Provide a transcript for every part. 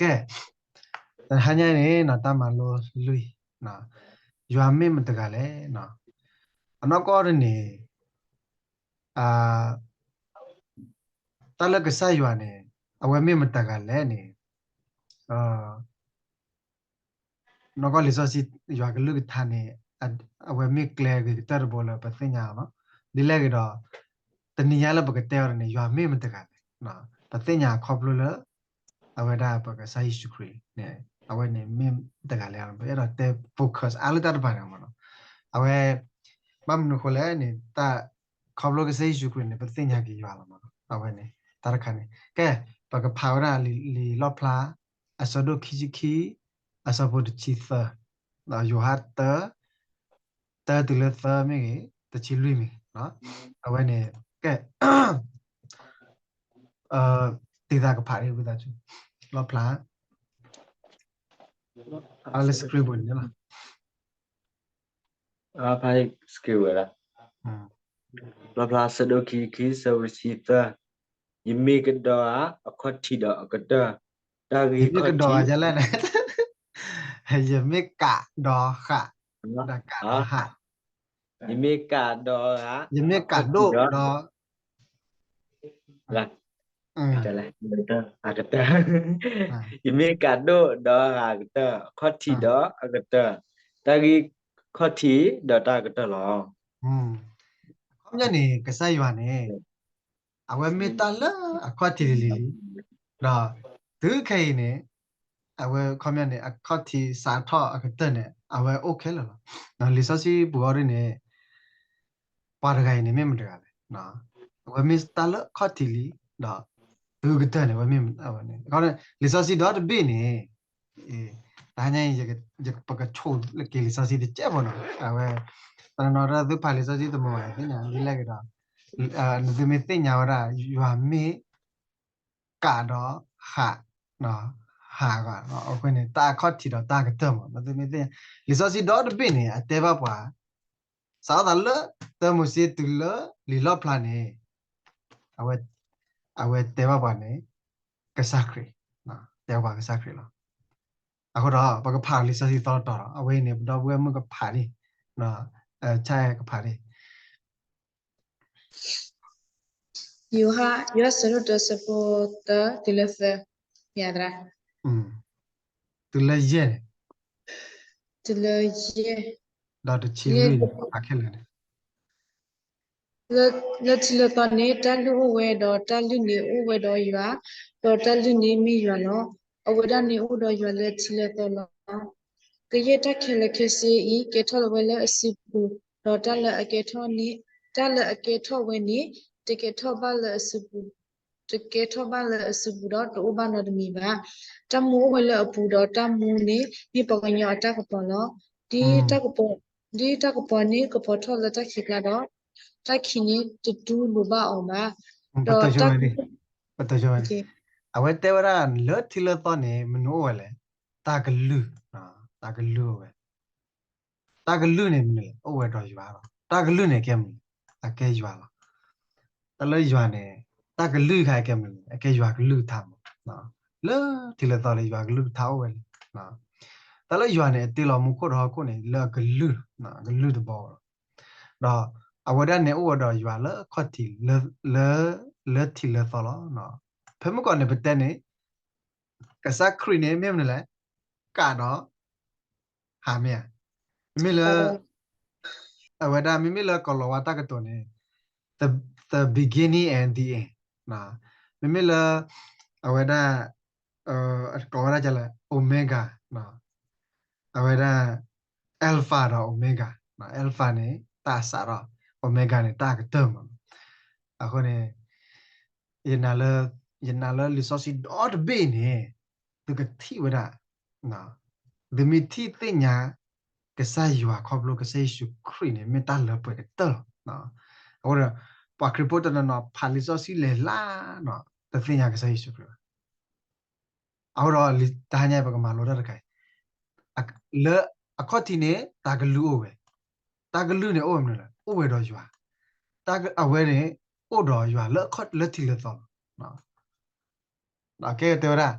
ကဲ, တဟါညါန့ၣ် တၢ်မၤလိလွံၢ်, ယွၤမ့ၢ်မတဂၤလဲၣ်. အနီၢ်ကီၢ်န့ၣ် တၢ်လၢကစၢ်ယွၤန့ၣ် အဝဲမ့ၢ်မတဂၤလဲၣ်န့ၣ်, နီၢ်ကီၢ်လံာ်စီဆှံ ယွၤကလုၢ်ကထါန့ၣ် အဝဲမ့ၢ်ကျဲဂ့ၤကတၢၢ်တဘိလၢပသ့ၣ်ညါအီၤလီၤ. ဒ်လဲၣ်ဂ့ၤဒီး တနံၤညါလၢပကတဲအီၤန့ၣ် ယွၤမ့ၢ်မတဂၤလဲၣ်. ပသ့ၣ်ညါခီဖျိလၢ အဝဲဒၣ်ပကစၢ်ယ့ၣ်ၡူးခရံာ်န့ၣ် အဝဲန့ၣ်မ့ၢ်တဂၤလဲၣ်. ပအဲၣ်ဒိးတဲ focus အါလၢတၢ်တဖၣ်န့ၣ်မ့ၢ်နီၤ. အဝဲ ဘၣ်မနုၤဃိလဲၣ်န့ၣ် တၢ်ခီဖျိကစၢ်ယ့ၣ်ၡူးခရံာ်န့ၣ် ပသ့ၣ်ညါက့ၤယွၤလီၤမ့ၢ်နီၤ. အဝဲန့ၣ် တၢ်တခါန့ၣ် ကဲ ပကဖးဝဲဒၣ်လံာ်လီၣ်ဖျါ အဆၢဒိၣ်ခံဆံခံ အဆၢဖိတဆံသၢ, ဒီးယိၤဟၣ်တၢ တၢတုၤလၢသၢမ့ၢ်ဂ့ၤ, တဆံလွံၢ်မ့ၢ်ဂ့ၤ, အဝဲန့ၣ် ကဲ တံၤသးကဖးဒ်ဝံသးစူၤ လီၣ်ဖျါ အလၢ screen ပူၤန့ၣ်လီၤ. ဖး screen ဝဲဒၣ် လီၣ်ဖျါဆၢဒိၣ်ခံခံ ဆၢဖိတဆံသၢ, ယမ့ၢ်ကဒီးဧါ အခီၣ်ထံးဒီးအကတၢၢ်, တၢ်ဂ့ၢ်ခီၣ်ထံး ယမ့ၢ်ကဒီးဧါ, ယမ့ၢ်ကဒီးဧါ, ယမ့ၢ်ကဒိၣ်ဒီး ယမ့ၢ်ကဒိၣ်ဒီး ယမ့ၢ်ကဒိၣ်ဒီးဂၤကတၢၢ်, အခီၣ်ထံးဒီးအကတၢၢ်, တၢ်ဂ့ၢ်ခီၣ်ထံးဒီးတၢ်ကတၢၢ်လီၤ. အခီပညီန့ၣ် ကစၢ်ယွၤန့ၣ် အဝဲမ့ၢ်တၢ်လၢအခီၣ်ထံးလံၤလံၤ, ဒီးတုၤခဲအံၤန့ၣ် အဝဲအခီပညီန့ၣ် အခီၣ်ထံးစးထီၣ်အကတၢၢ်န့ၣ် အဝဲအိၣ်ခဲလၢာ်လီၤ. လံာ်စီဆှံပူၤအီၤဒ်န့ၣ် ပှၤတဂၤအံၤန့ၣ် မ့ၢ်မတဂၤလဲၣ်. အဝဲမ့ၢ်တၢ်လၢအခီၣ်ထံးလံၤ ဒီးတုၤကတၢၢ်န့ၣ် အဝဲမ့ၢ်ဝဲန့ၣ် လံာ်စီဆှံဒီတဘ့ၣ်န့ၣ် တဟါညါအံၤ ပကဆိၣ်က့ၤလံာ်စီဆှံတစဲးဖိနီၤ. အဝဲ တနီၤနီၤဒီးသုဖးလံာ်စီဆှံတမုာ်ဘၣ်သ့ၣ်ညါ ဒ်လဲၣ်ဂ့ၤဒီး နသုမ့ၢ်သ့ၣ်ညါဝဲဒၣ် ယွၤမ့ၢ်ကးဒီးဟး ဟးဂီၤ အဃိန့ၣ် တၢ်အခီၣ်ထံးဒီးတၢ်ကတၢၢ်မး နသုမ့ၢ်သ့ၣ်ညါ လံာ်စီဆှံဒီတဘ့ၣ်န့ၣ် အတဲဘၣ်ပှၤ စးထီၣ်သးလၢ တၢမိၤၡ့တုၤလၢလံာ်လီၣ်ဖျါန့ၣ် အဝဲတဲဘၣ်ပှၤန့ၣ် ကစၢ်ခရံာ် တဲပှၤကစၢ်ခရံာ်လီၤ. အဃိဒီး ပကဖးလံာ်စီဆှံသီတီၤဒီး အဝဲအံၤန့ၣ် ပဒီပုၢ်ဝဲၢ်မုၣ်ကဖးဒံး ဆၣ်အဲၣ်ကဖးဒံး ယိၤဟၣ် ယိၤဟၣ်ဆၢဒိၣ်တၢ ဆၢဖိတၢတုၤလၢသၢ ယၤသရၣ် တုၤလၢယဲၢ်န့ၣ် တုၤလၢယဲၢ် ဒီးတဆံလွံၢ်န့ၣ် အခဲလၢာ်န့ၣ် လၢထံးလၢသီန့ၣ် တၢ်လုၢ်အိၣ်ဝဲဒီး တၢ်လုၢ်န့ၣ်အိၣ်ဝဲဒီးယွၤ, ဒီးတၢ်လုၢ်န့ၣ်မ့ၢ်ယွၤလီၤ. အဝဲဒၣ်န့ၣ်အိၣ်ဒီးယွၤလၢထံးလၢသီလီၤ. ကယဲၢ်တၢ်ခဲလၢာ်ခဲဆ့အံၤ ကဲထီၣ်လၢဝဲလၢအစုပူၤ, ဒီးတၢ်လၢအကဲထီၣ်န့ၣ်, တၢ်လၢအကဲထီၣ်ဝဲန့ၣ် တကဲထီၣ်ဘၣ်လၢအစုပူၤ တကဲထီၣ်ဘၣ်လၢအစုပူၤဒီး တအိၣ်ဘၣ်နီတမံၤဘၣ်. တၢ်မူအိၣ်ဝဲလၢအပူၤဒီး တၢ်မူန့ၣ်မ့ၢ်ပှၤကညီအတၢ်ကပီၤလီၤ. ဒ်တၢ်ကပီၤ, ဒ်တၢ်ကပီၤန့ၣ်ကပီၤထီၣ်လၢတၢ်ခံးကျါဒီး တၢ်ခံးန့ၣ်တတူၢ်လိာ်ဘၣ်အီၤဘၣ်. ဒီးတၢ် အဝဲတဲဝဲဒၣ် လၢထံးလၢသီန့ၣ် မနုၤအိၣ်ဝဲလဲၣ်. တၢ်ကလုၢ်, တၢ်ကလုၢ်အိၣ်ဝဲ တၢ်ကလုၢ်န့ၣ်မနုၤလဲၣ်. အိၣ်ဝဲဒီးယွၤလီၤ. တၢ်ကလုၢ်န့ၣ်ကဲမနုၤလဲၣ်. အကဲယွၤလီၤ. တၢ်လၢယွၤန့ၣ် တၢ်ကလုၢ်ခါကဲမနုၤလဲၣ်. အကဲယွၤကလုၢ်ကထါမး. လၢထံးလၢသီလၢယွၤကလုၢ်ကထါအိၣ်ဝဲလံ. တၢ်လၢယွၤန့ၣ် အတ့လီၤမူခိၣ်ဒီးဟီၣ်ခိၣ်န့ၣ် လၢအကလုၢ်, ကလုၢ်တဘီလီၤ. ဒီးအဝဲဒၣ်န့ၣ်အိၣ်ဝဲဒီးယွၤလၢအခီၣ်ထံး လၢထံးလၢသီလီၤ. ဖဲမုၢ်ကီၢ်န့ၣ် ပတဲန့ၣ် ကစၢ်ခရံာ်န့ၣ် မ့ၢ်မနုၤလဲၣ်, ကးဒီး ဟးမ့ၢ်ဧါ. မ့မ့ၢ်လၢ အဝဲဒၣ်မ့မ့ၢ်လၢကီၤလၤဝါတၢ်ကတိၤန့ၣ် the, the beginning and the end, မ့မ့ၢ်လၢ အဝဲဒၣ် ကိးဝဲဒၣ်လၢ Omega, အဝဲဒၣ် Alpha ဒီး Omega, Alpha န့ၣ် တၢ်အစးထီၣ်, Omega န့ၣ် တၢ်အကတၢၢ်မး. အဃိန့ၣ် ယနာ်လၢလံာ်စီဆှံဒီတဘ့ၣ်န့ၣ် သုကထံၣ်ဝဲဒၣ်, သုမ့ၢ်ထံၣ်သ့ၣ်ညါ ကစၢ်ယွၤခီဖျိကစၢ်ယ့ၣ်ၡူးခရံာ်န့ၣ် မ့ၢ်တၢ်လၢပှဲၤကတၢၢ်လီၤ. အဃိဒီး ပှၤခရံာ်ဖိတနီၤနီၤ ဖးလံာ်စီဆှံလဲၤလၢ်နီၤ တသ့ၣ်ညါကစၢ်ယ့ၣ်ၡူးခရံာ်ဘၣ်. အဃိဒီး တဟါညါပကမၤလိတၢ်တခါအံၤ, လၢအခီၣ်ထံးန့ၣ် တၢ်ကလုၢ်အိၣ်ဝဲ, တၢ်ကလုၢ်န့ၣ်အိၣ်ဝဲမနုၤလဲၣ်, အိၣ်ဝဲဒီးယွၤ, အဝဲန့ၣ် အိၣ်ဒီးယွၤလၢအခီၣ်လၢထံးလၢသီလီၤ. ဒီးကဲတဲဝဲဒၣ်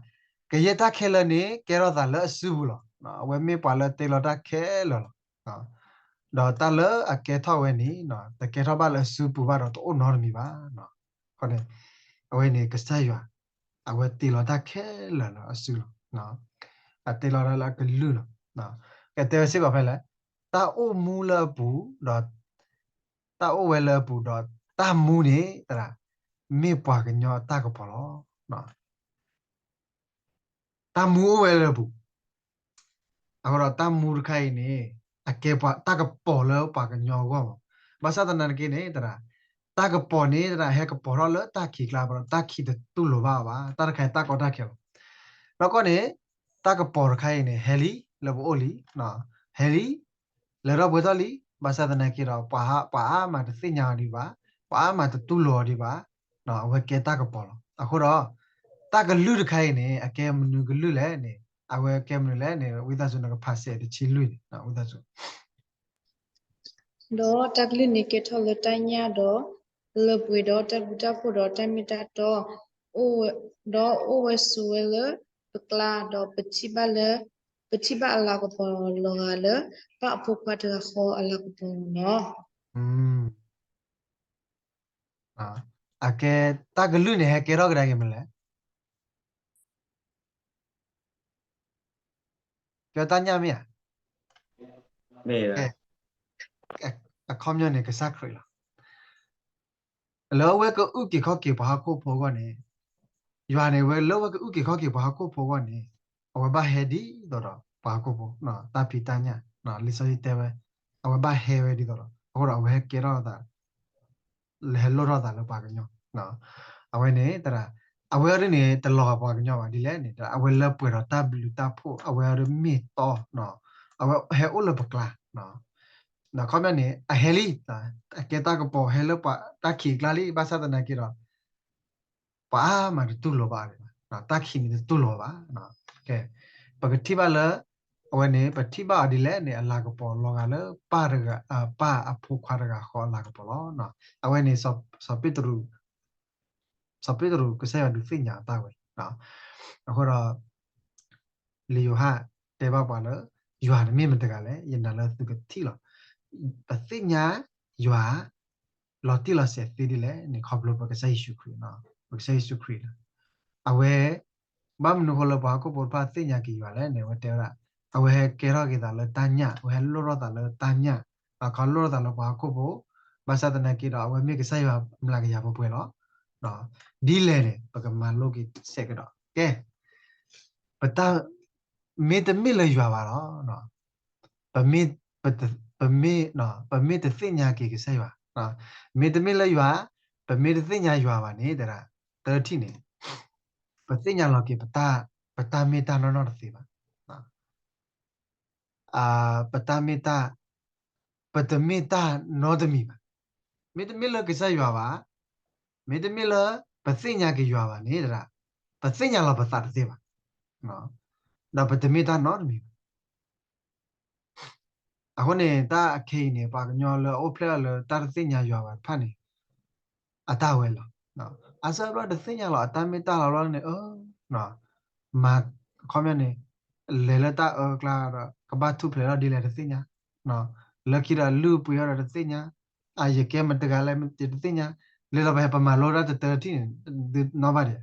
ကယဲၢ်တၢ်ခဲလၢာ်န့ၣ် ကဲထီၣ်သးလၢအစုပူၤလီၤ. အဝဲမ့ၢ်ပှၤလၢတ့လီၤတၢ်ခဲလၢာ်လီၤ. ဒီးတၢ်လၢအကဲထီၣ်ဝဲန့ၣ် တကဲထီၣ်ဘၣ်လၢအစုပူၤဘၣ်ဒီးတအိၣ်နီတမံၤဘၣ်. အဃိန့ၣ် အဝဲန့ၣ်ကစၢ်ယွၤ အဝဲတ့လီၤတၢ်ခဲလၢာ်လၢအစုလီၤ. အတ့လီၤတၢ်လၢအကလုၢ်လီၤ. ကတဲဝဲစ့ၢ်ကီးဖဲလဲၣ်, တၢ်အိၣ်မူလၢအပူၤဒီး တၢ်အိၣ်ဝဲလၢအပူၤဒီး တၢ်မူန့ၣ် သရၣ် မ့ၢ်ပှၤကညီအတၢ်ကပီၤလီၤ. တၢ်မူအိၣ်ဝဲလၢအပူၤ, အဃိဒီးတၢ်မူတခါအံၤန့ၣ် အကဲပှၤတၢ်ကပီၤလၢပှၤကညီအဂီၢ်မး. ဘၣ်ဆၣ်သနာ်က့န့ၣ် သရၣ် တၢ်ကပီၤန့ၣ် သရၣ် ဟဲကပီၤထီၣ်လၢတၢ်ခံးကျါဘၣ်ဒီး တၢ်ခံးတတူၢ်လိာ်ဘၣ်အီၤဘၣ်. တၢ်တခါအံၤတၢ်ကီတၢ်ခဲလီၤ. ဒီးကီၢ်န့ၣ် တၢ်ကပီၤတခါအံၤန့ၣ် ဟဲလံ လၢပအိၣ်လံ, ဟဲလံ လဲၤထီၣ်ပှဲၤထီၣ်လံ. ဘၣ်ဆၣ်သနာ်က့ဒီး ပှၤအါမးတသ့ၣ်ညါအီၤဒံးဘၣ်, ပှၤအါမးတတူၢ်လိာ်အီၤဒံးဘၣ်, အဝဲကဲတၢ်ကပီၤလီၤ. အဃိဒီး တၢ်ကလုၢ်တခါအံၤန့ၣ် အကဲမနုၤကလုၢ်လဲၣ်န့ၣ်, အဝဲကဲမနုၤလဲၣ်န့ၣ် ဝံသးစူၤနကဖးစဲးတဆံလွံၢ်န့ၣ် ဝံသးစူၤ ဒီးတၢ်ကလုၢ်န့ၣ်ကဲထီၣ်လၢတၢ်ညၣ်ဒီး လၢပှဲၤဒီးတၢ်ဘျုးတၢ်ဖှိၣ်ဒီးတၢ်မ့ၢ်တၢ်တီ, ဒီးအိၣ်ဝဲဆိးဝဲလၢပကျါ, ဒီးပထံၣ်ဘၣ်လၢ ပထံၣ်ဘၣ်အလၤကပီၤလီၤဂာ်လၢ ပၢ်အဖိခွါတဂၤဃီအလၤကပီၤလီၤ. အကဲတၢ်ကလုၢ်န့ၣ် ဟဲကဲထီၣ်ကဒါက့ၤမနုၤလဲၣ်. ကဲတၢ်ညၣ်မ့ၢ်ဧါ. အခီပညီန့ၣ် ကစၢ်ခရံာ်လီၤ. လၢအဝဲကအုၣ်က့ၤခီၣ်က့ၤပှၤဟီၣ်ခိၣ်ဖိအဂီၢ်န့ၣ်, ယွၤန့ၣ် ဝဲလၢအဝဲကအုၣ်က့ၤခီၣ်က့ၤပှၤဟီၣ်ခိၣ်ဖိအဂီၢ်န့ၣ်, အဝဲဘၣ်ဟဲဒ်သိးဒီးပှၤဟီၣ်ခိၣ်ဖိ, တၢ်ဖံးတၢ်ညၣ်, လံာ်စီဆှံတဲဝဲ, အဝဲဘၣ်ဟဲဝဲဒ်သိးဒီး အဃိဒီးအဝဲဟဲကဲထီၣ်သး လဲၤဟဲလိၣ်ထီၣ်သးလၢပှၤကညီ, အဝဲန့ၣ် သရၣ် အဝဲအံၤန့ၣ် တလီၤဂာ်ပှၤကညီဘၣ်. ဒ်လဲၣ်န့ၣ် အဝဲလၢပှဲၤဒီးတၢ်ဘျုးတၢ်ဖှိၣ်, အဝဲအံၤမ့ၢ်တီ, အဝဲဟဲအိၣ်လၢပကျါ, အခီပညီန့ၣ် အဟဲလံ, အကဲတၢ်ကပီၤ ဟဲလၢပှၤတၢ်ခံးကျါလံ. ဘၣ်ဆၣ်သနာ်က့ဒီး ပှၤအါမးတတူၢ်လိာ်ဘၣ်အီၤဒံးဘၣ်, တၢ်ခံးန့ၣ်တတူၢ်လိာ်ဘၣ်. ပကထံၣ်ဘၣ်လၢ အဝဲန့ၣ် ပထံၣ်ဘၣ်အီၤဒ်လဲၣ်န့ၣ် အလၤကပီၤလီၤဂာ်လၢ ပၢ်တဂၤ, ပၢ်အဖိခွါတဂၤဃီအလၤကပီၤလီၤ. အဝဲန့ၣ် စီၤပ့းတရူး, စီၤပ့းတရူး ကစၢ်ယွၤဒုးသ့ၣ်ညါအတၢ်ဝဲ, အဃိဒီး လံာ်ယိၤဟၣ်တဲဘၣ်ပှၤလၢ ယွၤန့ၣ်မ့ၢ်မတဂၤလဲၣ်, ယနာ်လၢသုကထံၣ်လီၤ. ပသ့ၣ်ညါယွၤ လီၤတံၢ်လီၤဆဲးသ့ဒ်လဲၣ်န့ၣ် ခီဖျိပကစၢ်ယ့ၣ်ၡူးခရံာ်, ပကစၢ်ယ့ၣ်ၡူးခရံာ်လီၤ. အဝဲ ဘၣ်မနုၤဃိလၢပှၤဟီၣ်ခိၣ်ဖိတဖၣ်သ့ၣ်ညါက့ၤယွၤလဲၣ်န့ၣ် အဝဲတဲဝဲဒၣ် အဝဲဟဲကဲထီၣ်က့ၤသးလၢတၢ်ညၣ်, အဝဲဟဲလိၣ်ထီၣ်သးလၢတၢ်ညၣ်, အခီလိၣ်ထီၣ်သးလၢပှၤဟီၣ်ခိၣ်ဖိ, ဘၣ်ဆၣ်သနာ်က့ဒီး အဝဲမ့ၢ်ကစၢ်ယွၤမျးကယၤပှဲၤပှဲၤလီၤ. ဒ်လဲၣ်န့ၣ် ပကမၤလိက့ၤစဲးကဒီး, ကဲ ပတၢ် မ့တမ့ၢ်လၢယွၤဘၣ်လီၤ, ပမ့ၢ်, ပမ့ၢ်, ပမ့ၢ်တသ့ၣ်ညါက့ၤကစၢ်ယွၤ, မ့တမ့ၢ်လၢယွၤ, ပမ့ၢ်တသ့ၣ်ညါယွၤဘၣ်န့ၣ် သရၣ်, တထံၣ်န့ၣ် ပသ့ၣ်ညါလီၤက့ၤ ပတၢ်မ့ၢ်တၢ်နီၢ်နီၢ်တသ့ဘၣ်. ပတၢ်မ့ၢ်တၢ်, ပတမ့ၢ်တၢ်နီတမံၤဘၣ်. မ့တမ့ၢ်လၢကစၢ်ယွၤဘၣ်, မ့တမ့ၢ်လၢပသ့ၣ်ညါက့ၤယွၤဘၣ်န့ၣ် သရၣ်, ပသ့ၣ်ညါလီၤပသးတသ့ဘၣ်, ဒီးပတမ့ၢ်တၢ်နီတမံၤဘၣ်. အဃိန့ၣ် တၢ်အခဲအံၤန့ၣ် ပှၤကညီလၢအအိၣ်ဖျဲၣ်ထီၣ်လၢတၢ်တသ့ၣ်ညါယွၤဘၣ်တဖၣ်န့ၣ် အတၢ်ဝဲလီၤ. အဆၢဘျီတသ့ၣ်ညါလီၤ အတၢ်မ့ၢ်တၢ်လီၤဘျီန့ၣ်, မၤ, အခီပညီန့ၣ် လဲၤလၢတၢ်အၢအကျါဒီး ကဘၣ်ထူၣ်ဖျဲးထီၣ်ဒ်လဲၣ်တသ့ၣ်ညါ, လၢခံဒီးလုၢ်ပှ့ၤထီၣ်ဒီးတသ့ၣ်ညါ, ယကဲမတဂၤလဲၣ်တသ့ၣ်ညါ, လဲၤလီၤပဟဲပမၤလိတၢ်တတၢတထံၣ်န့ၣ် သုနီၣ်ဘၣ်ဒံး,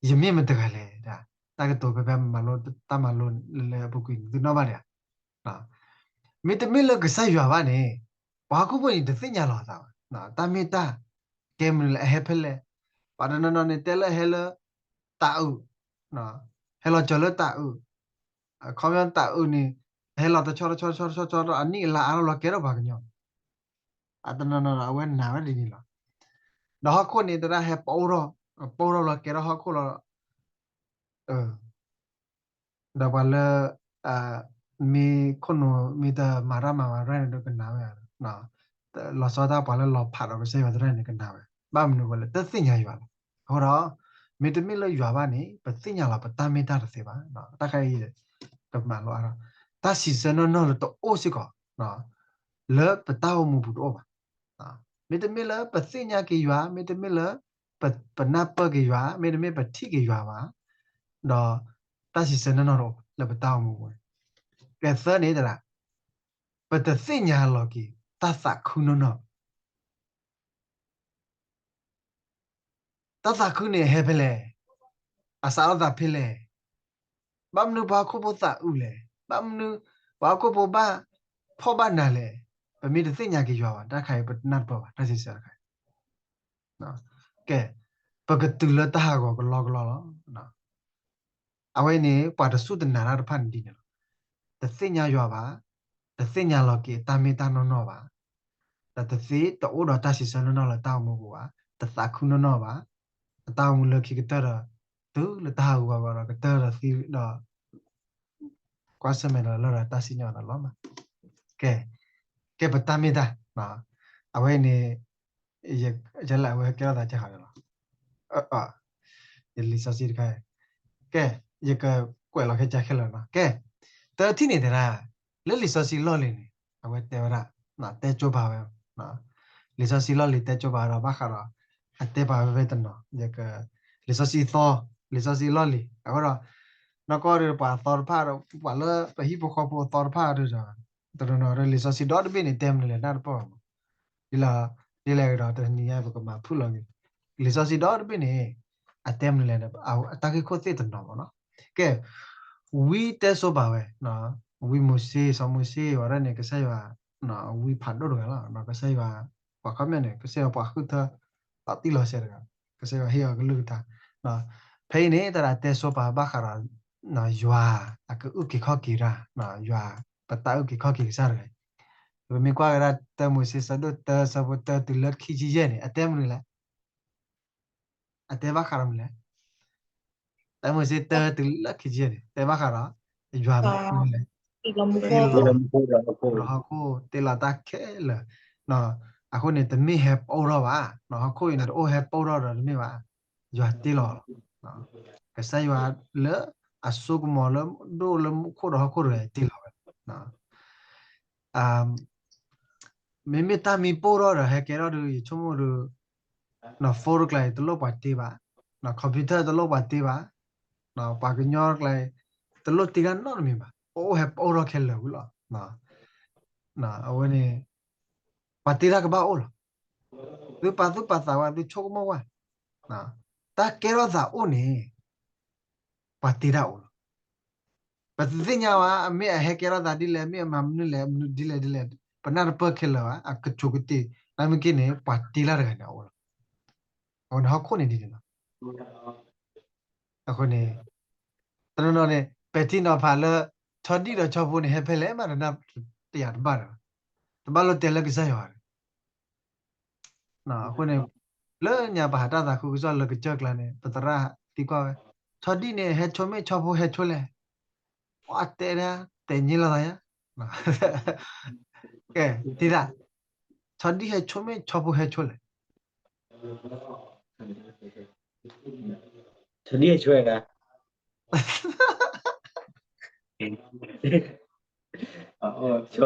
ယမ့ၢ်မတဂၤလဲၣ်, တၢ်ကတိၤဖဲဖဲမၤလိတၢ်မၤလိလၢအပူၤကွံာ်န့ၣ် သုနီၣ်ဘၣ်ဒံးဧါ. မ့တမ့ၢ်လၢကစၢ်ယွၤဘၣ်န့ၣ် ပှၤဟီၣ်ခိၣ်ဖိန့ၣ်တသ့ၣ်ညါလီၤအသးဘၣ်. တၢ်မ့ၢ်တၢ်, ကဲမနုၤလဲၣ် အဟဲဖဲလဲၣ်, ပှၤတနီၤနီၤန့ၣ် တဲလၢအဟဲလၢတၤအုး, ဟဲလီၤစၢၤလၢတၤအုး, အခီပညီတၤအုးန့ၣ် ဟဲလီၤတဆီတဆီတဆီတဆီ အနံၣ်အလါအါထီၣ်လီၤကဲထီၣ်ပှၤကညီ, အတနီၤနီၤဒီးအဝဲနာ်ဝဲဒ်န့ၣ်လီၤ. ဒီးဟီၣ်ခိၣ်န့ၣ် တဒၣ်ဟဲပီထီၣ်, ပီထီၣ်လီၤကဲထီၣ်ဟီၣ်ခိၣ်လီၤ. ဒီးပှၤလၢ မ့ၢ်ခိၣ်နူာ်မ့ၢ်တမၤတၢ်မၤဝဲတဖၣ်န့ၣ်ဒီးကနၣ်ဝဲ, လီၤဆီတၢ်ပှၤလၢလီၤဖးဒီးကစၢ်ယွၤသရၣ်န့ၣ်ကနၣ်ဝဲ, ဘၣ်မနုၤအဃိလဲၣ် တသ့ၣ်ညါယွၤလီၤ. အဃိဒီး မ့တမ့ၢ်လၢယွၤဘၣ်န့ၣ် ပသ့ၣ်ညါလီၤပတၢ်မ့ၢ်တၢ်တသ့ဘၣ်. တၢ်ခါအံၤ တမၤလိအါထီၣ် တၢ်စံးဆၢနီၢ်နီၢ်လၢတအိၣ်စ့ၢ်ကီး လၢပတၢ်အိၣ်မူပူၤတအိၣ်ဘၣ်. မ့တမ့ၢ်လၢပသ့ၣ်ညါက့ၤယွၤ, မ့တမ့ၢ်လၢ ပနၢ်ပၢၢ်က့ၤယွၤ, မ့တမ့ၢ်ပထံၣ်က့ၤယွၤဘၣ်, ဒီးတၢ်စံးဆၢနီၢ်နီၢ်တအိၣ်လၢပတၢ်အိၣ်မူပူၤန့ၣ်. ကဲသၢန့ၣ်တဒၣ်, ပတသ့ၣ်ညါလီၤက့ၤ တၢ်သးခုနီၢ်နီၢ် တၢ်သးခုန့ၣ်ဟဲဖဲလဲၣ်, အစးထီၣ်သးဖဲလဲၣ်, ဘၣ်မနုၤပှၤဟီၣ်ခိၣ်ဖိသးအုးလဲၣ်, ဘၣ်မနုၤ ပှၤဟီၣ်ခိၣ်ဖိဘၣ်ဖှီၣ်ဘၣ်နးလဲၣ်, ပမ့ၢ်တသ့ၣ်ညါက့ၤယွၤဘၣ် တၢ်တခါအံၤပနၢ်တပၢၢ်ဘၣ် တၢ်စံးဆၢတခါအံၤ. ကဲ, ပကတုၤလၢတၢ်ဟးဂီၤကလီကလီလီၤ. အဝဲန့ၣ် ပှၤတစူၢ်တနာ်တၢ်တဖၣ်န့ၣ်ဒ်န့ၣ်လီၤ. တသ့ၣ်ညါယွၤဘၣ်, တသ့ၣ်ညါလီၤက့ၤတၢ်မ့ၢ်တၢ်နီၢ်နီၢ်ဘၣ်, ဒီးတသ့တအိၣ်ဒီးတၢ်စံးဆၢနီၢ်နီၢ်လၢတၢ်အိၣ်မူပူၤဘၣ်, တသးခုနီၢ်နီၢ်ဘၣ်, အတၢ်အိၣ်မူလၢခံကတၢၢ်ဒီး တုၤလၢတၢ်ဟးဂီၤဂီၤဒီးကတၢၢ်ဒီးသံဒီး ကွၢ်ဆၢၣ်မဲာ်ဒီးလၢဒီးတၢ်စံၣ်ညီၣ်အသးလီၤမး. ကဲ, ကဲပတၢ်မ့ၢ်တၢ်, အဝဲန့ၣ် ယကလဲၤအဝဲဟဲကဲထီၣ်သးကဲဃီန့ၣ်လီၤ. ယလံာ်စီဆှံတခါ, ကဲ, ယကကွဲးလီၤခဲကဲခဲလၢာ်နီၤ. ကဲ, တထံၣ်န့ၣ်တဲဒၣ်, လၢလံာ်စီဆှံလီၢ်လံၤန့ၣ် အဝဲတဲဝဲဒၣ်, တဲကၠိပၤဝဲ, လံာ်စီဆှံလီၢ်လံၤတဲကၠိပၤဒီးဘၣ်ဃးဒီး အတဲပာ်ဝဲဖဲတနီၤ, ယက, လံာ်စီဆှံသီ, လံာ်စီဆှံလီၢ်လံၤ အဃိဒီး နီၢ်ကီၢ်ဒီးပှၤသီတဖၣ်ဒီး ပှၤလၢပဟံၣ်ဖိဃီဖိအသီတဖၣ်ဒီး တနီၤနီၤဒီးလံာ်စီဆှံဒီတဘ့ၣ်န့ၣ် တဲမနုၤလဲၣ်နၢ်တပၢၢ်ဘၣ်မး. ဒ်လဲၣ်, ဒ်လဲၣ်ဒီးတနံၤညါပကမၤဖုၣ်လီၤက့ၤ လံာ်စီဆှံဒီတဘ့ၣ်န့ၣ် အတဲမနုၤလဲၣ်, အတၢ်ဂ့ၢ်ခိၣ်သ့ၣ်တနီၤမးနီၤ. ကဲ, ဝံတဲဆိပာ်ဝဲ, ဝံမိၤၡ့, စီၤမိၤၡ့ဝဲဒၣ်န့ၣ် ကစၢ်ယွၤ, ဝံဖးဒိၣ်တဂၤလီၤ. ကစၢ်ယွၤ, ပှၤခီပညီန့ၣ် ကစၢ်ယွၤပှၤဃုထၢ လီၤတံၢ်လီၤဆဲးတဂၤ, ကစၢ်ယွၤဟ့ၣ်အီၤကလုၢ်ကထါ. ဖဲအံၤန့ၣ် တၢ်ဒၣ်တဲဆိပာ်ဘၣ်ဃးဒီး ယွၤအကအုၣ်က့ၤခီၣ်က့ၤတၢ်, ယွၤ ပတၢ်အုၣ်က့ၤခီၣ်က့ၤကစၢ်တဂၤ. ပမ့ၢ်ကွၢ်ကဒါတၢမိၤၡ့ဆၢဒိၣ်တၢ ဆၢဖိတၢတုၤလၢခံဆံယဲၢ်န့ၣ် အတဲမနုၤလဲၣ်, အတဲဘၣ်ဃးဒီးမနုၤလဲၣ်. တၢမိၤၡ့တၢတုၤလၢခံဆံယဲၢ်န့ၣ် တဲဘၣ်ဃးဒီး ယွၤမ့ၢ်မနုၤလဲၣ်, တ့လီၤမူခိၣ်ဒီးဟီၣ်ခိၣ်, တ့လီၤတၢ်ခဲလၢာ်. အဃိန့ၣ် တမ့ၢ်ဟဲပအိၣ်ထီၣ်ဘၣ်, ဟီၣ်ခိၣ်အံၤန့ၣ် တအိၣ်ဟဲပအိၣ်ထီၣ်ဒီးတမ့ၢ်ဘၣ်, ယွၤတ့လီၤလီၤ. ကစၢ်ယွၤလၢအစိကမီၤလၢဒိၣ်လၢမူခိၣ်ဒီးဟီၣ်ခိၣ်တဂၤအံၤတ့လီၤဝဲ မ့မ့ၢ်တၢ်မံပအိၣ်ထီၣ်ဒီးဟဲကဲထီၣ်ဒီး ယဆိကမိၣ်ဒီး phone တကျါအံၤတလိၣ်ပှၤတ့ဘၣ်, computer တလိၣ်ပှၤတ့ဘၣ်, ပှၤကညီတကျါအံၤ တလိၣ်တ့တၢ်နီတမံၤဘၣ်, ပအိၣ်ဟဲပအိၣ်ထီၣ်ခဲလၢာ်ဝံၤလီၤ. အဝဲန့ၣ် ပှၤတ့တၢ်ကဘၣ်အိၣ်လီၤ. သုပာ်သူၣ်ပာ်သးဝဲ သုဆိကမိၣ်ဝဲ, တၢ်ကဲထီၣ်သးအိၣ်န့ၣ် ပှၤတ့တၢ်အိၣ်လီၤ. ပတသ့ၣ်ညါဘၣ် မ့ၢ်အဟဲကဲထီၣ်သးဒ်လဲၣ်, မ့ၢ်အမၤမနုၤလဲၣ် မနုၤဒ်လဲၣ်ဒ်လဲၣ်, ပနၢ်တပၢၢ်ခဲလၢာ်ဘၣ်, အကဆိးကတ့ၢ်, နာ်မ့ၢ်က့န့ၣ် ပှၤတ့တၢ်တဂၤန့ၣ်အအိၣ်လီၤ. အဃိန့ၣ် ဟီၣ်ခိၣ်န့ၣ်ဒ်န့ၣ်လီၤ. အဃိန့ၣ် တနီၤနီၤန့ၣ် ပဲာ်ထံနီၤဖးလၢ ဆီဒံၣ်ဒီးဆီဖိန့ၣ် ဟဲဖဲလဲၣ်မး တနၢ်တယၤတဘၣ်ဒီး, တဘၣ်လိၣ်တဲလၢကစၢ်ယွၤဒီး အဃိန့ၣ် လၢညါပဟးတၢ်သးခုကစီၣ်လၢကစၢၢ်ကျါန့ၣ် ပသရၣ်သံကွၢ်ဝဲ, ဆီဒံၣ်န့ၣ် ဟဲဆိမ့ၢ်ဆီဖိဟဲဆိလဲၣ်, ပှၤတဲဒၣ် တဲညံလီၤသးယါ, ကဲ တ့ဒၣ်, ဆီဒံၣ်ဟဲဆိမ့ၢ်ဆီဖိဟဲဆိလဲၣ်. ဆီဒံၣ်ဟဲဆိဝဲဒၣ်, ဆီမိၢ်ဒံ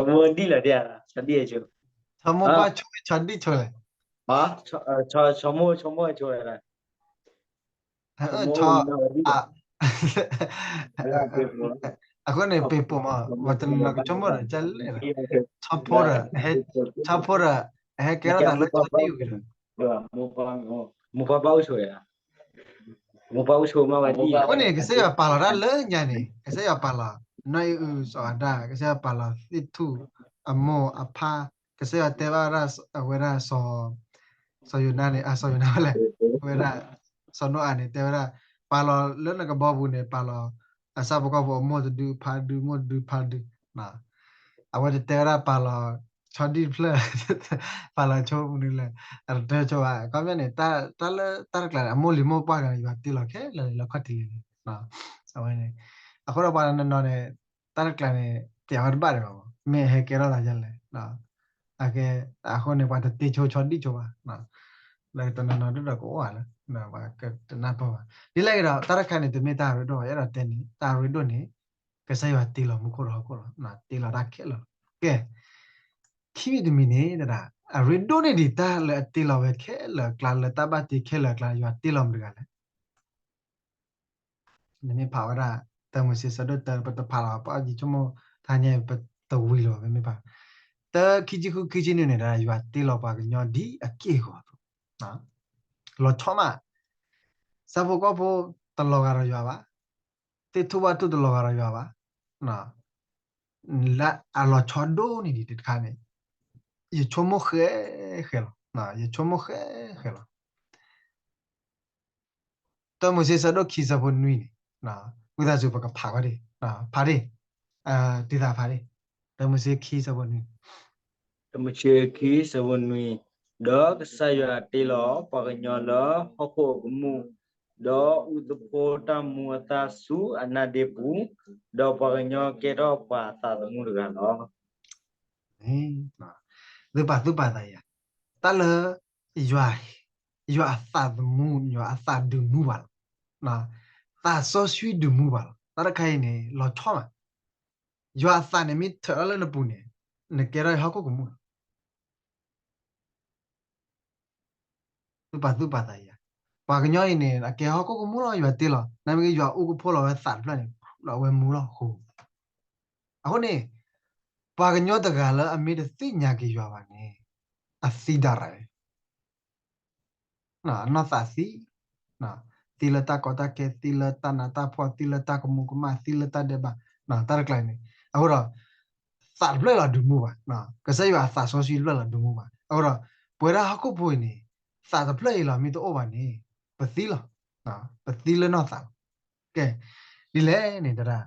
ၣ်လီၤဒၣ်, ဆီဒံၣ်ဟဲဆိ, ဆီမိၢ်ဘၣ်ဆိမ့ၢ်ဆီဒံၣ်ဆိလဲၣ်, ဆီမိၢ် ဆီမိၢ်ဟဲဆိဝဲဒၣ် အဃိန့ၣ် ပ့ၤပိာ်မး ပှၤတနီၤနီၤကဆိကမိၣ်ဒီး ကလဲၣ်ဒီး ဆီဖိဒီး ဆီဖိဒီး ဟဲကဲထီၣ်သးလၢဆီဒံၣ်ဝံၤဒီး မိၢ်ပၢ်ဘၣ်အိၣ်ဆိဝဲဒၣ်, မိၢ်ပၢ်အိၣ်ဆိမးဝဲဒၣ်. အဃိန့ၣ် ကစၢ်ယွၤပာ်လီၤတၢ်လၢညါန့ၣ် ကစၢ်ယွၤပာ်လီၤ နီၢ်အံၣ်အု စီၤအၤဒၣ်, ကစၢ်ယွၤပာ်လီၤသ့ၣ်ထူၣ် အမိၢ်အဖါ, ကစၢ်ယွၤတဲဘၣ်ဝဲဒၣ် အဝဲဒၣ် စီၤယိၤနါန့ၣ် အစီၤယိၤနါလဲၣ်, အဝဲဒၣ် စီၤနိအၤန့ၣ် တဲဝဲဒၣ် ပာ်လီၤလၢနကဘီပူၤန့ၣ် ပာ်လီၤ အဆၣ်ဖိကီၢ်ဖိအမိၢ်တဒု ဖါဒု မိၢ်တဒု ဖါဒု, အဝဲတတဲဝဲဒၣ်ပာ်လီၤ ဆီဒံၣ်တဖျၢၣ်, ပာ်လီၤဆိမနုၤလဲၣ်, အတတဲဆိဘၣ်. အခီပညီန့ၣ် တၢ်လၢတၢ်တကျါန့ၣ် အမိၢ်လံၤမိၢ်ပှၢ်ဒီး ယွၤတ့လီၤခဲလၢာ်လၢခီၣ်ထံးလံန့ၣ်, အဝဲန့ၣ် အဃိဒီးပှၤတနီၤနီၤန့ၣ် တၢ်တကျါန့ၣ် ပျးဝဲတဘၣ်ဒံးဘၣ်မး မ့ၢ်ဟဲကဲထီၣ်သးဒ်လဲၣ်, အဃိန့ၣ် ပှၤတတ့ဆိဆီဒံၣ်ဆိဘၣ်, ဒီးတနီၤနီၤဒ်ဒီးကအိၣ်ဧါလၢ ပှၤကတနၢ်ပၢၢ်ဘၣ်. ဒ်လဲၣ်ဂ့ၤဒီး တၢ်တခါန့ၣ် တမ့ၢ်တၢ်အရ့ဒိၣ်ဘၣ်, အဲၣ်ဒိးတဲန့ၣ် တၢ်အရ့ဒိၣ်န့ၣ် ကစၢ်ယွၤတ့လီၤမူခိၣ်ဒီးဟီၣ်ခိၣ်လီၤ, တ့လီၤတၢ်ခဲလၢာ်လီၤ. ကဲ, ခံမံၤတမံၤန့ၣ် တဒၣ် အရ့ဒိၣ်န့ၢ်ဒံးတၢ်လၢအတ့လီၤဝဲခဲလၢာ်အကျါ လၢတၢ်ဘၣ်တ့ခဲလၢာ်အကျါ ယွၤတ့လီၤမတၤတဂၤလဲၣ်. နမ့ၢ်ဖးဝဲဒၣ် တၢမိၤၡ့ဆၢဒိၣ်တၢ ပတဖးလီၤ ပယဆိကမိၣ်ထါညါ ပတဝံၤလီၤ ပမ့ၢ်ဖး တၢ ခံဆံဃု ခံဆံနွံန့ၣ်ဒီး ယွၤတ့လီၤပှၤကညီဒ်အက့ၢ်အဂီၤအသိး လီၤဆီမး, ဆၣ်ဖိကီၢ်ဖိတလီၤဂာ်ဒီးယွၤဘၣ်, သ့ၣ်ထူၣ်ဘၣ်ထူၣ်တလီၤဂာ်ဒီးယွၤဘၣ်, လၢအလီၤဆီဒိၣ်န့ၢ်ဒံးတခါန့ၣ်, ယဆိကမိၣ်ဃဲဃဲလီၤ, ယဆိကမိၣ်ဃဲဃဲလီၤ. တၢမိၤၡ့ဆၢဒိၣ်ခံဆၢဖိနွံန့ၣ်, ဝံသးစူၤပကဖးဝဲဒၣ်, ဖးဒၣ်, တံၤသးဖးဒၣ်, တၢမိၤၡ့ခံဆၢဖိနွံ, တၢမိၤၡ့ခံဆၢဖိနွံ, ဒီးကစၢ်ယွၤတ့လီၤပှၤကညီလၢဟီၣ်ခိၣ်အကမူၣ်, ဒီးအူသဖှိတၢ်မူအသၣ်ဆူအနါဒ့ပူၤ, ဒီးပှၤကညီကဲထီၣ်ပှၤသးသမူတဂၤလီၤ. သုပာ်သူၣ်ပာ်သးယၤ, တၢ်လၢ ယွၤ, ယွၤအသးသမူ ယွၤအသးဒုးမူပှၤလီၤ, သးစီဆှံဒုးမူပှၤလီၤ. တၢ်တခါအံၤန့ၣ် လီၤဆီမး, ယွၤအသးန့ၣ်မ့ၢ်ထၢလၢနပူၤန့ၣ်, နကဲထီၣ်ဟီၣ်ခိၣ်ကမူၣ်လီၤ. သုပာ်သူၣ်ပာ်သးယၤ, ပှၤကညီအံၤန့ၣ် အကဲဟီၣ်ခိၣ်ကမူၣ်လီၤ ယွၤတ့လီၤ, နမ့ၢ်က့ယွၤအိၣ်ကဖိလီၤဝဲသးတဖျၢၣ်န့ၣ် လီၤဝဲမူလီၤဃိ. အဃိန့ၣ်, ပှၤကညီတဂၤလၢအမ့ၢ်တသ့ၣ်ညါက့ၤယွၤဘၣ်န့ၣ်, အသံဒၣ်ရၤ အနီၢ်သးသံ, သံလၢတၢ်ကီတၢ်ခဲ, သံလၢတၢ်နးတၢ်ဖှီၣ်, သံလၢတၢ်ကမူၤကမၣ်, သံလၢတၢ်ဒဲးဘး, တၢ်တကျါန့ၣ်, အဃိဒီး, သးတဖျၢၣ်လီၤဒုးမူဘၣ်, ကစၢ်ယွၤအသးစီဆှံတဖျၢၣ်လီၤဒုးမူဘၣ်. အဃိဒီး, ပဝဲဒၣ်ဟီၣ်ခိၣ်ဖိအံၤန့ၣ်, သးတဖျၢၣ်အံၤလီၤမ့ၢ်တအိၣ်ဘၣ်န့ၣ်, ပသံလီၤ, ပသံလၢနီၢ်သးလီၤ. ကဲ, ဒ်လဲၣ်န့ၣ်တဒၣ်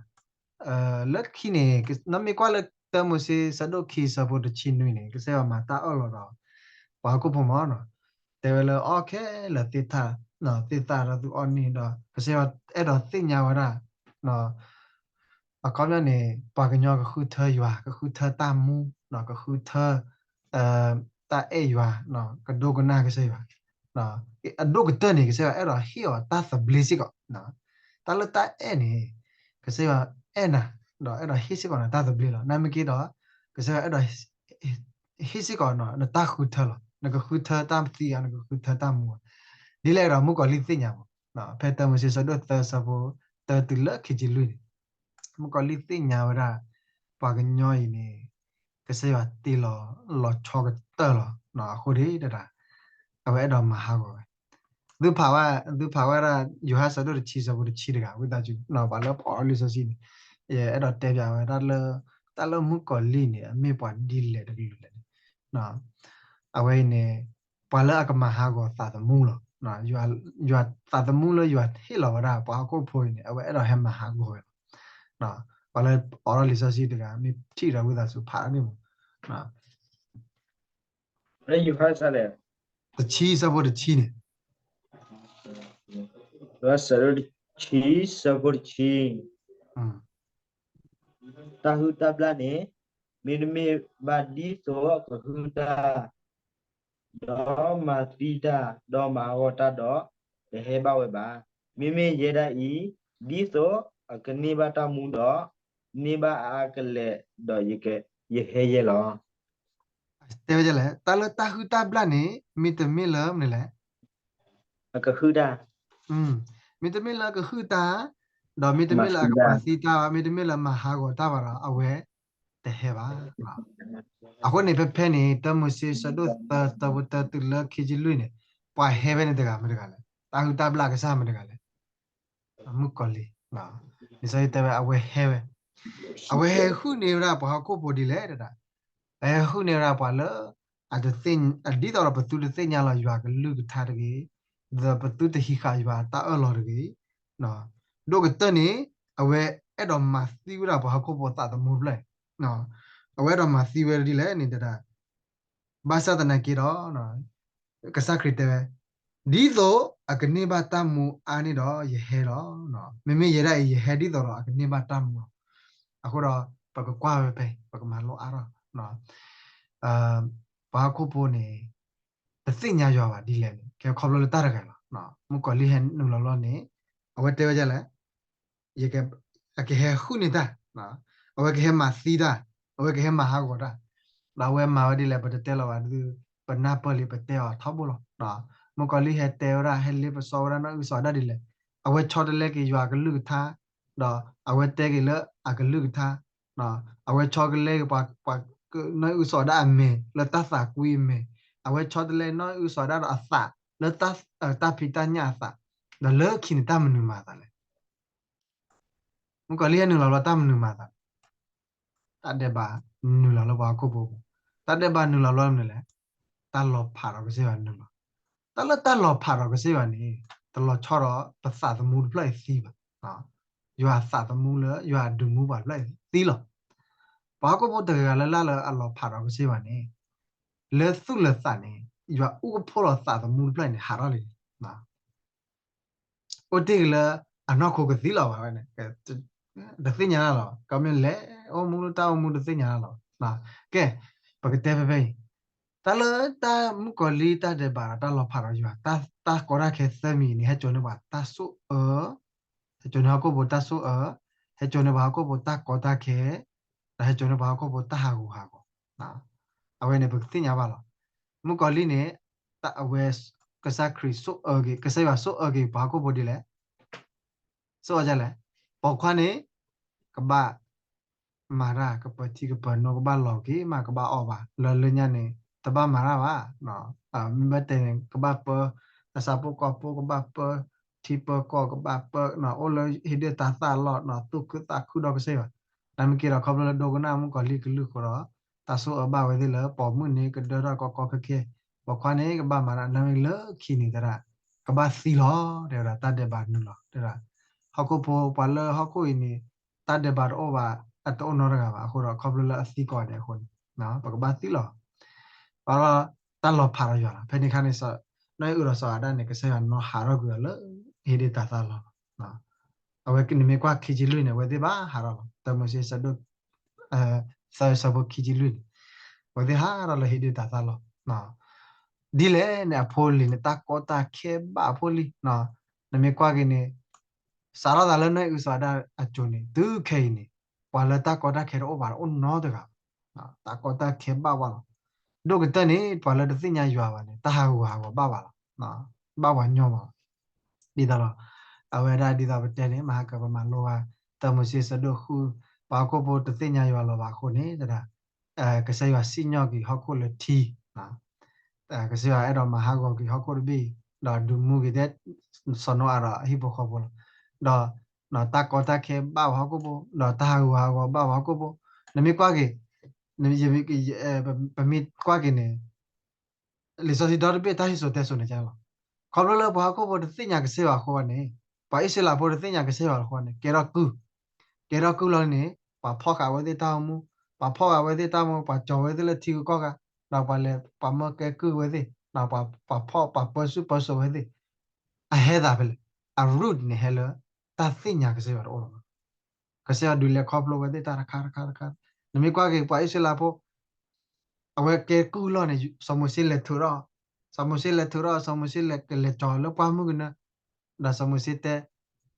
လၢခံန့ၣ်, နမ့ၢ်ကွၢ်လၢတၢမိၤၡ့ဆၢဒိၣ်ခံဆၢဖိတဆံနွံန့ၣ် ကစၢ်ယွၤမၤတၢ်အၢၣ်လီၤဒီး, ပှၤဟီၣ်ခိၣ်ဖိမး, တဲဝဲလၢအီခဲလၢာ်သ့ၣ်သၣ်, သ့ၣ်သၣ်ဒီးသူအီၣ်န့ၢ်ဒီး ကစၢ်ယွၤအဲၣ်ဒိးသ့ၣ်ညါဝဲဒၣ် အခီပညီန့ၣ် ပှၤကညီကဃုထၢယွၤ, ကဃုထၢတၢ်မူ, ကဃုထၢ တၢ်အဲၣ်ယွၤ, ကဒိကနၣ်ကစၢ်ယွၤ, အဒိၣ်ကတၢၢ်န့ၣ် ကစၢ်ယွၤအဲၣ်ဒိးဟ့ၣ်အီၤတၢ်သဘျ့စ့ၢ်ကီး, တၢ်လၢတၢ်အဲၣ်န့ၣ်, ကစၢ်ယွၤအဲၣ်နၤ, ဒီးအဲၣ်ဒိးဟ့ၣ်စ့ၢ်ကီးနၤတၢ်သဘျ့လီၤ. နမ့ၢ်က့ဒီး, ကစၢ်ယွၤအဲၣ်ဒိး ဟ့ၣ်စ့ၢ်ကီးနတၢ်ဃုထၢလီၤ. နကဃုထၢတၢ်သံဧါ, နကဃုထၢတၢ်မူဧါ, ဒ်လဲၣ်ဒီးမုၣ်ကီၤလံၢ်သ့ၣ်ညါမး, ဖဲတၢမိၤၡ့ဆၢဒိၣ်သၢဆၢဖိ တၢတုၤလၢခံဆံလွံၢ်န့ၣ်, မုၣ်ကီၤလံၢ်သ့ၣ်ညါဝဲဒၣ် ပှၤကညီအံၤန့ၣ်, ကစၢ်ယွၤတ့လီၤလီၤဆီကတၢၢ်လီၤ. အဃိဒၣ်တဒၣ်, အဝဲအဲၣ်ဒိးမၤဟးဂီၤဝဲ သုဖးဝဲ, သုဖးဝဲဒၣ် ယိၤဟၣ်ဆၢဒိၣ်တဆံဆၢဖိတဆံတဂၤ ဝံသးစူၤ, ပှၤလၢပအီလံာ်စီဆှံန့ၣ်, ယအဲၣ်ဒိးတဲပၠးဝဲဒၣ်လၢ, တၢ်လၢမုၣ်ကီၤလံၢ်န့ၣ် အမ့ၢ်ပှၤဒ်လဲၣ်တကလုာ်လဲၣ်န့ၣ်, အဝဲအံၤန့ၣ်, ပှၤလၢအကမၤဟးဂီၤသးသမူလီၤ. ယွၤ, ယွၤသးသမူလၢယွၤဟ့ၣ်လီၤဝဲဒၣ် ပှၤဟီၣ်ခိၣ်ဖိအံၤန့ၣ် အဝဲအဲၣ်ဒိးဟဲမၤဟးဂီၤဝဲလီၤ. ပှၤလၢအီလံာ်စီဆှံတဂၤ မ့ၢ်ထံၣ်ဒီးဝံသးစူၤဖးန့ၣ်မး လၢယိၤဟၣ်ဆၢလဲၣ်, တဆံဆၢဖိတဆံန့ၣ်, ယိၤဟၣ်ဆၢဒိၣ်တဆံဆၢဖိတဆံ, တၢ်ဟုၣ်တၢ်ဘျၣ်န့ၣ်, မ့တမ့ၢ်ဘၣ်ဒ်သိးအကဟုၣ်တၢ်, ဒီးမၤသံတၢ်, ဒီးမၤဟးဂီၤတၢ်ဒီး, တဟဲဘၣ်ဝဲဘၣ်. မ့မ့ၢ်ယဲဒၣ်အံၤ, ဒ်သိးအကန့ၢ်ဘၣ်တၢ်မူဒီး, န့ၢ်ဘၣ်အါကလဲာ်ဒီးယဟဲယဲလီၤ. တဲဝဲဒ်လဲၣ်, တၢ်လၢတၢ်ဟုၣ်တၢ်ဘျၣ်န့ၣ် မ့တမ့ၢ်လၢမနုၤလဲၣ်, အကဟုၣ်တၢ်, မ့တမ့ၢ်လၢအကဟုၣ်တၢ်, ဒီးမ့တမ့ၢ်လၢအကမၤသံတၢ်ဘၣ်, မ့တမ့ၢ်လၢမၤဟးဂီၤတၢ်ဘၣ်ဒီး အဝဲတဟဲဘၣ်. အဃိန့ၣ် ဖဲဖဲန့ၣ် တၢမိၤၡ့ဆၢဒိၣ်သၢဆၢဖိတၢတုၤလၢခံဆံလွံၢ်န့ၣ်, ပှၤဟဲဖဲန့ၣ်တဂၤမ့ၢ်တဂၤလဲၣ်, တၢ်ဟုၣ်တၢ်ဘျၣ်ကစၢ်မ့ၢ်တဂၤလဲၣ်, မုၣ်ကီၤလံၢ်, လံာ်စီဆှံတဲဝဲအဝဲဟဲဝဲ, အဝဲဟဲဟုၣ်န့ၢ်ဝဲဒၣ်ပှၤဟီၣ်ခိၣ်ဖိဒ်လဲၣ်တဒၣ်, အဟဲဟုၣ်န့ၢ်ဝဲဒၣ်ပှၤလၢ အတသ့ၣ်, ဒ်သိးဒီးပသုတသ့ၣ်ညါလီၤယွၤကလုၢ်ကထါတဂ့ၤ, ဒီးပသုတဟံးဃာ်ယွၤတၢ်အၢၣ်လီၤတဂ့ၤ, ဒိၣ်ကတၢၢ်န့ၣ်, အဝဲအဲၣ်ဒိးမၤသံဝဲဒၣ်ပှၤဟီၣ်ခိၣ်ဖိသးသမူဖျၢၣ်, အဝဲအဲၣ်ဒိးမၤသံဝဲဒ်လဲၣ်န့ၣ်တဒၣ်, ဘၣ်ဆၣ်သနာ်က့ဒီး, ကစၢ်ခရံာ်တဲဝဲ, ဒ်သိးအကန့ၢ်ဘၣ်တၢ်မူအါန့ၣ်ဒီးယဟဲလီၤ. မ့မ့ၢ်ယဲဒၣ်အံၤ ယဟဲဒ်သိးဒီးအကန့ၢ်ဘၣ်တၢ်မူလီၤ. အဃိဒီး, ပကကွၢ်ဝဲဖဲ ပကမၤလိအါထီၣ်, ပှၤဟီၣ်ခိၣ်ဖိန့ၣ်, တသ့ၣ်ညါယွၤဘၣ်ဒ်လဲၣ်န့ၣ် ကဲခီဖျိလၢတၢ်တဂၤလီၤ. မုၣ်ကီၤလံၢ်ဟဲနုာ်လီၤလီၤန့ၣ်, အဝဲတဲဝဲဒ်လဲၣ်, အကဟဲဟုၣ်န့ၢ်တၢ်, အဝဲကဟဲမၤသံတၢ်, အဝဲကဟဲမၤဟးဂီၤတၢ်, ဒီးအဝဲမၤဝဲဒ်လဲၣ် ပတတဲလီၤဘၣ်ဒုး, ပနၢ်ပၢၢ်လံပတဲအီၤထီဘိလီၤ. မုၣ်ကီၤလံၢ်ဟဲတဲဝဲဒၣ် ဟဲလ့ပစီဝဲဒၣ်နီၣ်အုၣ်စီၤဒၣ်ဒ်လဲၣ်, အဝဲဆီတလဲက့ၤယွၤအကလုၢ်ကထါ, ဒီးအဝဲတဲက့ၤလၢအကလုၢ်ကထါ, အဝဲဆီကလဲက့ၤပှၤ ပှၤ နီၢ်အုၣ်စီၤအၤဒၣ်အမဲာ် လၢတၢ်သးကွံအမဲာ်, အဝဲဆီတလဲနီၢ်အုၣ်စီၤအၤဒၣ်ဒီးအသး လၢတၢ် တၢ်ဖံးတၢ်ညၣ်အသး, ဒီးလၢခံန့ၣ်တၢ်မနုၤမၤအသးလဲၣ်. မုၣ်ကီၤလံၢ်ဟဲနုာ်လီၤဘျီတၢ်မနုၤမၤအသး, တၢ်ဒဲးဘးနုာ်လီၤလၢပှၤဟီၣ်ခိၣ်ဖိအပူၤ, တၢ်ဒဲးဘးနုာ်လီၤဘျီမနုၤလဲၣ်, တၢ်လီၤဖးဒီးကစၢ်ယွၤနုာ်လီၤ, တၢ်လၢတၢ်လီၤဖးဒီးကစၢ်ယွၤန့ၣ် တလီၤဆီဒီးပသးသမူတဖျၢၣ်အံၤသံဘၣ်, ယွၤသးသမူလၢယွၤဒုးမူပှၤတဖျၢၣ်အံၤသံလီၤ. ပှၤဟီၣ်ခိၣ်ဖိတဂၤဂၤလၢ်လၢ်လၢအလီၤဖးဒီးကစၢ်ယွၤန့ၣ် လၢသူၣ်လၢသးန့ၣ် ယွၤအူကဖိလီၤသးသမူတဖျၢၣ်န့ၣ် ဟးထီၣ်လံ အိၣ်တ့ၢ်က့ၤလၢအနီၢ်ခိကသံလီၤဘၣ်ဝဲန့ၣ်, တသ့ၣ်ညါတၢ်လီၤ, ကီမ့ၢ်လဲၤအိၣ်မူလၢတၢ်အိၣ်မူတသ့ၣ်ညါတၢ်လီၤ. ကဲ, ပကတဲဖဲဖဲအံၤ, တၢ်လၢတၢ်မုၣ်ကီၤလံၢ်တၢ်ဒဲးဘးဒီးတၢ်လီၤဖးဒီးယွၤ, တၢ်ကီတၢ်ခဲသၢမံၤအံၤန့ၣ် ဟဲစိာ်န့ၢ်ပှၤတၢ်ဆိၣ်အၢ, ဟဲစိာ်န့ၢ်ဟီၣ်ခိၣ်ဖိတၢ်ဆိၣ်အၢ, ဟဲစိာ်န့ၢ်ပှၤဟီၣ်ခိၣ်ဖိတၢ်ကီတၢ်ခဲ, ဒီးဟဲစိာ်န့ၢ်ပှၤဟီၣ်ခိၣ်ဖိတၢ်ဟးဂူာ်ဟးဂီၤ အဝဲန့ၣ်ပကသ့ၣ်ညါဘၣ်လီၤ. မုၣ်ကီၤလံၢ်န့ၣ် အဝဲ ကစၢ်ခရံာ်ဆိၣ်အၢက့ၤ, ကစၢ်ယွၤဆိၣ်အၢက့ၤပှၤဟီၣ်ခိၣ်ဖိဒ်လဲၣ်, ဆိၣ်အၢဒ်လဲၣ်, ပိာ်ခွါန့ၣ် ကဘၣ်မၤတၢ်, ကပၢၤထံကပၢၤနိ, ကဘၣ်လီၤက့ၤမး, ကဘၣ်အီၣ်ဘၣ်, လၢလၢညါန့ၣ် တဘၣ်မၤတၢ်ဘၣ်, မ့ၢ်ဘၣ်တဲန့ၣ် ကဘၣ်ပၢအဆၣ်ဖိကီၢ်ဖိ, ကဘၣ်ပၢထံပၢကီၢ်, ကဘၣ်ပၢအိၣ်လၢဟံးဒုၣ်တၢ်သၣ်လီၢ်, သူၣ်ခုသးခုဒီးကစၢ်ယွၤ, နမ့ၢ်က့ၤဒီးခီဖျိလၢဒိကနၣ်မုၣ်ကီၤလံၢ်ကလုၢ်အဃိဒီး တၢ်ဆိၣ်အၢဘၣ်ဝဲသ့ၣ်လၢပိာ်မုၣ်န့ၣ် ကဒၢထီၣ်ကီကီခဲခဲ, ပိာ်ခွါန့ၣ် ကဘၣ်မၤတၢ်, နမ့ၢ်လၢခံန့ၣ်သရၣ် ကဘၣ်သံလီၤ, တဲဝဲဒၣ်တၢ်ဒဲးဘးနုာ်လီၤ, တဲဝဲဒၣ် ဟီၣ်ခိၣ်ဖိ ပှၤလၢဟီၣ်ခိၣ်အံၤန့ၣ် တၢ်ဒဲးဘးတအိၣ်ဘၣ်, အတအိၣ်နီတဂၤဘၣ်အဃိဒီး ခီဖျိလၢအသံကိးဂၤဒဲးအဃိန့ၣ် ပကဘၣ်သံလီၤ. ဘၣ်ဒီး တၢ်လီၤဖးဒီးယွၤလီၤ. ဖဲန့ၣ်အခါန့ၣ် နီၢ်အုၣ်ဒီးစီၤအၤဒၣ်န့ၣ် ကစၢ်ယွၤနီၢ်ဟးထီၣ်ကွံာ်အီၤလၢ ဟ့ဒ့ၣ်တၤသၣ်လီၤ. အဝဲနမ့ၢ်ကွၢ်ခံဆံလွံၢ်န့ၣ် အဝဲသ့ၣ်ဘၣ်ဟးထီၣ်လီၤ. တၢမိၤၡ့ဆၢဒိၣ် သၢဆၢဖိခံဆံလွံၢ်န့ၣ် အဝဲသ့ၣ်ဟးထီၣ်လၢဟ့ဒ့ၣ်တၤသၣ်လီၤ. ဒ်လဲၣ်န့ၣ် အဖိလံၤန့ၣ် တၢ်ကီတၢ်ခဲဘၣ်အဖိလံၤ, နမ့ၢ်ကွၢ်က့ၤန့ၣ် စးထီၣ်သးလၢနီၢ်အုၣ်စီၤအၤဒၣ်အစိၤန့ၣ် တုၤခဲအံၤန့ၣ် ပှၤလၢတၢ်ကီတၢ်ခဲတအိၣ်ဘၣ်ဒီးအိၣ်နီတဂၤဘၣ်. တၢ်ကီတၢ်ခဲဘၣ်ဝဲလီၤ. ဒိၣ်ကတၢၢ်န့ၣ် ပှၤလၢတသ့ၣ်ညါယွၤဘၣ်န့ၣ် တၢ်ဟးဂူာ်ဟးဂီၤဘၣ်ဝဲလီၤ. ဘၣ်ပှၤညီဘၣ်လီၤ. ဒ်သိးလီၤ. အဝဲဒၣ်ဒ်သိးပတဲန့ၣ် မဟါကပမၤလိဝဲ တၢမိၤၡ့ဆၢဒိၣ်ဃု, ပှၤဟီၣ်ခိၣ်ဖိတသ့ၣ်ညါယွၤလီၤဘၣ်အဃိန့ၣ် တဒၣ် ကစၢ်ယွၤစံၣ်ညီၣ်က့ၤဟီၣ်ခိၣ်လၢထံ ကစၢ်ယွၤအဲၣ်ဒိးမၤဟးဂီၤက့ၤဟီၣ်ခိၣ်တဘ့ၣ်, ဒီးဒုးမူက့ၤတဲ စီၤနိအၤဒီးအဟံၣ်ဖိဃီဖိလီၤ. ဒီးတၢ်ကီတၢ်ခဲဘၣ်ပှၤဟီၣ်ခိၣ်ဖိ, ဒီးတၢ်ဟးဂူာ်ဟးဂီၤဘၣ်ပှၤဟီၣ်ခိၣ်ဖိ, နမ့ၢ်ကွၢ်က့ၤ, ပမ့ၢ်ကွၢ်က့ၤန့ၣ် လံာ်စီဆှံဒီတဘ့ၣ်တၢ်ဟ့ၣ်စိၤတဲစိၤန့ၣ်လီၤ. ခီဖျိလၢပှၤဟီၣ်ခိၣ်ဖိတသ့ၣ်ညါကစၢ်ယွၤအဃိန့ၣ်, ပှၤအံၣ်စရ့လးဖိတသ့ၣ်ညါကစၢ်ယွၤအဃိန့ၣ် ကဲထီၣ်ကုၢ်, ကဲထီၣ်ကုၢ်လီၤန့ၣ် ပှၤဖီၣ်ဃာ်ဝဲသ့ၣ်တၢ်အိၣ်မူ, ပှၤဖီၣ်ဃာ်ဝဲသ့ၣ်တၢ်အိၣ်မူ, ပှၤကၠီၤဝဲသ့ၣ်လၢထံဂုၤကီၢ်ဂၤ, ဒီးပှၤလဲၤ ပှၤမၢကဲကုၢ်ဝဲသ့ၣ်, ဒီးပှၤဖီၣ်ပှၤပၢဆူၣ်ပၢစိးဝဲသ့ၣ်, အဟဲသးဖဲလဲၣ်, အ root န့ၣ်ဟဲလၢ တၢ်သ့ၣ်ညါကစၢ်ယွၤတအိၣ်လီၤ. ကစၢ်ယွၤဒုးလဲၤခီဖျိဝဲသ့ၣ်တၢ်တခါတခါတခါ, နမ့ၢ်ကွၢ်က့ၤပှၤအံၣ်စရ့လးဖိ အဝဲကဲကုၢ်လီၤန့ၣ် စီၤမိၤၡ့လဲၤထုးထီၣ်, စီၤမိၤၡ့လဲၤထုးထီၣ်, စီၤမိၤၡ့လဲၤကလဲၤကၠီၤလၢပှၢ်မုၢ်ကနၢ, ဒီးစီၤမိၤၡ့တဲ,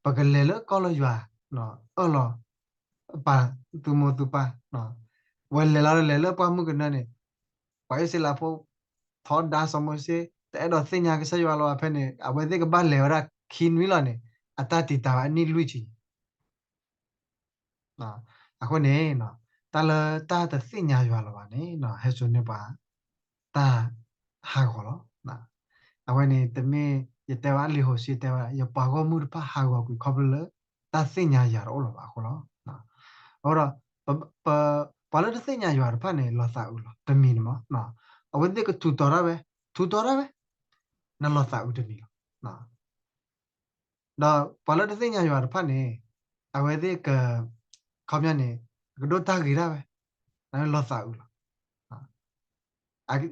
ပကလဲၤလၢကီၢ်လၢယွၤ အၢၣ်လီၤ ပာ်သုမိၢ်သုပၢ်, ဝဲလဲၤလီၤလဲၤလၢပှၢ်မုၢ်ကနၢန့ၣ်, ပှၤအံၣ်စရ့လးဖိ ထီဒါစီၤမိၤၡ့ တအဲၣ်ဒိးသ့ၣ်ညါကစၢ်ယွၤလီၤဘၣ်ဖဲန့ၣ် အဝဲသ့ၣ်ကဘၣ်လဲၤဝဲဒၣ်ခံနွံလီၤန့ၣ် အတၢ်တံာ်တာ်ဝဲအနံၣ်လွံၢ်ဆံ အဃိန့ၣ် တၢ်လၢတၢ်တသ့ၣ်ညါယွၤလီၤဘၣ်န့ၣ် ဟဲစိာ်န့ၢ်ပှၤ တၢ်ဟးဂီၤလီၤ. အဝဲန့ၣ်တမ့ၢ် ယတဲဝဲလံာ်ဟိၤၡ့တဲဝဲ ယပှၤဂီၢ်မုၢ်တဖၣ်ဟးဂီၤကွံာ်ခီဖျိလၢ တၢ်သ့ၣ်ညါယွၤတအိၣ်လီၤဘၣ်အဃိလီၤ. အဃိဒီး ပှၤလၢတသ့ၣ်ညါယွၤတဖၣ်န့ၣ် လီၤသးအုးလီၤ တမံၤန့ၣ်မး အဝဲသ့ၣ်ကထူးတီၤတၢ်ဝဲ ထူးတီၤတၢ်ဝဲ နလီၤသးအုးတမံၤလီၤ. ဒီးပှၤလၢတသ့ၣ်ညါယွၤတဖၣ်န့ၣ် အဝဲသ့ၣ်က ခီပညီန့ၣ် ကဒိၣ်တၢ်ဂ့ၤဒၣ်ဝဲ လီၤသးအုးလီၤ.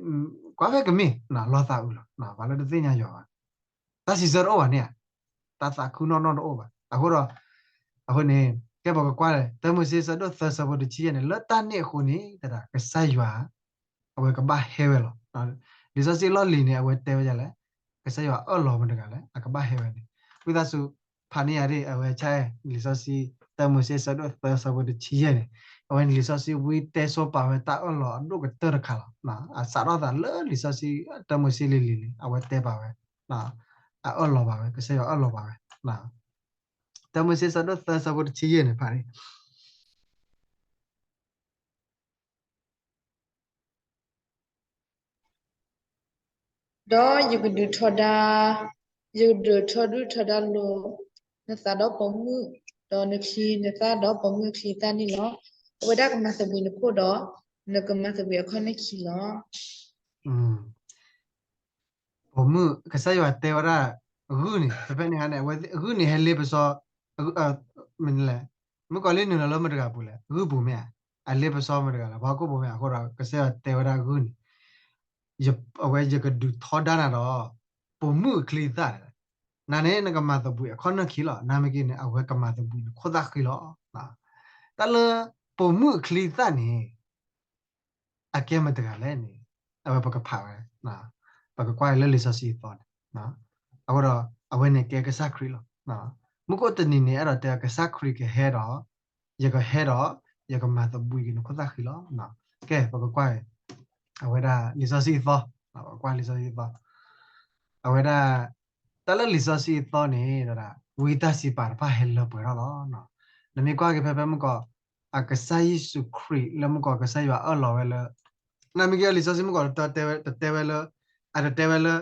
ကွၢ်ဖဲကမ့ၢ် လီၤသးအုးလီၤ ပှၤလၢတသ့ၣ်ညါယွၤဘၣ် တၢ်စံးဆၢတအိၣ်ဘၣ်န့ၣ်ဧါ တၢ်သးခုနီၢ်နီၢ်တအိၣ်ဘၣ် အဃိဒီး အဃိန့ၣ် ကဲပကကွၢ် တၢမိၤၡ့ဆၢဒိၣ်သၢဆၢဖိတဆံယဲၢ်န့ၣ် လၢတၢ်န့ၣ်အဃိန့ၣ် တဒၣ်ကစၢ်ယွၤ အဝဲကဘၣ်ဟဲဝဲလီၤ. လံာ်စီဆှံလီၢ်လံၤန့ၣ် အဝဲတဲဝဲဒ်လဲၣ် ကစၢ်ယွၤအၢၣ်လီၤမတၤတဂၤလဲၣ် အကဘၣ်ဟဲဝဲန့ၣ် ဝံသးစူၤ ဖးန့ၢ်ယၤဒ် အဝဲဆၣ် လံာ်စီဆှံ တၢမိၤၡ့ဆၢဒိၣ်သၢဆၢဖိတဆံယဲၢ်န့ၣ် အဝဲန့ၣ်လံာ်စီဆှံဝံတဲဆိပာ်ဝဲတၢ်အၢၣ်လီၤအဒိၣ်ကတၢၢ်တခါလီၤ. အစးထီၣ်သးလၢလံာ်စီဆှံ တၢမိၤၡ့လံၤလံၤန့ၣ် အဝဲတဲပာ်ဝဲ အအၢၣ်လီၤဘၣ်ဝဲ ကစၢ်ယွၤအၢၣ်လီၤဘၣ်ဝဲ တၢမိၤၡ့ဆၢဒိၣ်သၢဆၢဖိတဆံယဲၢ်န့ၣ်ဖးန့ၣ် ဒီးယကဒုးထီဒါ, ယကဒုးထီဒုၣ်ထီဒါလိာ်နသးဒီးပိာ်မုၣ်, ဒီးနချံနသၣ်ဒီးပိာ်မုၣ်အချံအသၣ်န့ၣ်လီၤ. အဝဲဒၣ်ကမၤသဘှံးနခိၣ်ဒီး နကမၤသဘှံးအခီၣ်နၢၣ်ခံလီၤ. ပိာ်မုၣ် ကစၢ်ယွၤတဲဝဲဒၣ် ဂုၢ်န့ၣ် ဖဲဖဲန့ၣ်ဟါန့ၣ် အဝဲဂုၢ်န့ၣ်ဟဲလ့ပစီ မနုၤလဲၣ်, မုၣ်ကီၤလံၢ်နုာ်လီၤလၢမတဂၤပူၤလဲၣ်, ဂုၢ်ပူၤမ့ၢ်ဧါ, အလ့ပစီမတဂၤလဲၣ်, ပှၤဟီၣ်ခိၣ်ဖိမ့ၢ်ဧါ, အဃိဒီး ကစၢ်ယွၤတဲဝဲဒၣ်ဂုၢ်န့ၣ် အဝဲယကဒုးထီဒါနၤဒီး ပိာ်မုၣ်အချံအသၣ်န့ၣ်, နၤန့ၣ် နကမၤသဘှံးအခီၣ်နၢၣ်ခံလီၤ, နမ့ၢ်က့န့ၣ် အဝဲကမၤသဘှံးနခိၣ်သၣ်ဃံလီၤ. တၢ်လၢ ပိာ်မုၣ်အချံအသၣ်န့ၣ် အကဲမတဂၤလဲၣ်န့ၣ် အဝဲပကဖးဝဲ, ပကကွၢ်လၢလံာ်စီဆှံအသီန့ၣ်, အဃိဒီး အဝဲန့ၣ်ကဲကစၢ်ခရံာ်လီၤ. မုၢ်ကအိၣ်တနံၤန့ၣ် အဲၣ်ဒိးတဲကစၢ်ခရံာ်ကဟဲဒီး ယကဟဲဒီး ယကမၤသဘှံးက့ၤနခိၣ်သၣ်ဃံလီၤ. ကဲ ပကကွၢ် အဝဲဒၣ်လံာ်စီဆှံအသီ, ပကကွၢ်လံာ်စီဆှံအသီ, အဝဲဒၣ် တၢ်လၢလံာ်စီဆှံအသီန့ၣ် ဝံသးစူၤပာ်တဖၣ်ဟဲလၢပှဲၤထီၣ်လီၤ. နမ့ၢ်ကွၢ်က့ၤဖဲဖဲမုၢ်ကီၤ အကစၢ်ယ့ၣ်ၡူးခရံာ်လၢမုၢ်ကီၤ ကစၢ်ယွၤအၢၣ်လီၤဝဲလၢ နမ့ၢ်က့လံာ်စီဆှံမုၢ်ကီၤ တတဲဝဲလၢ အတတဲဝဲလၢ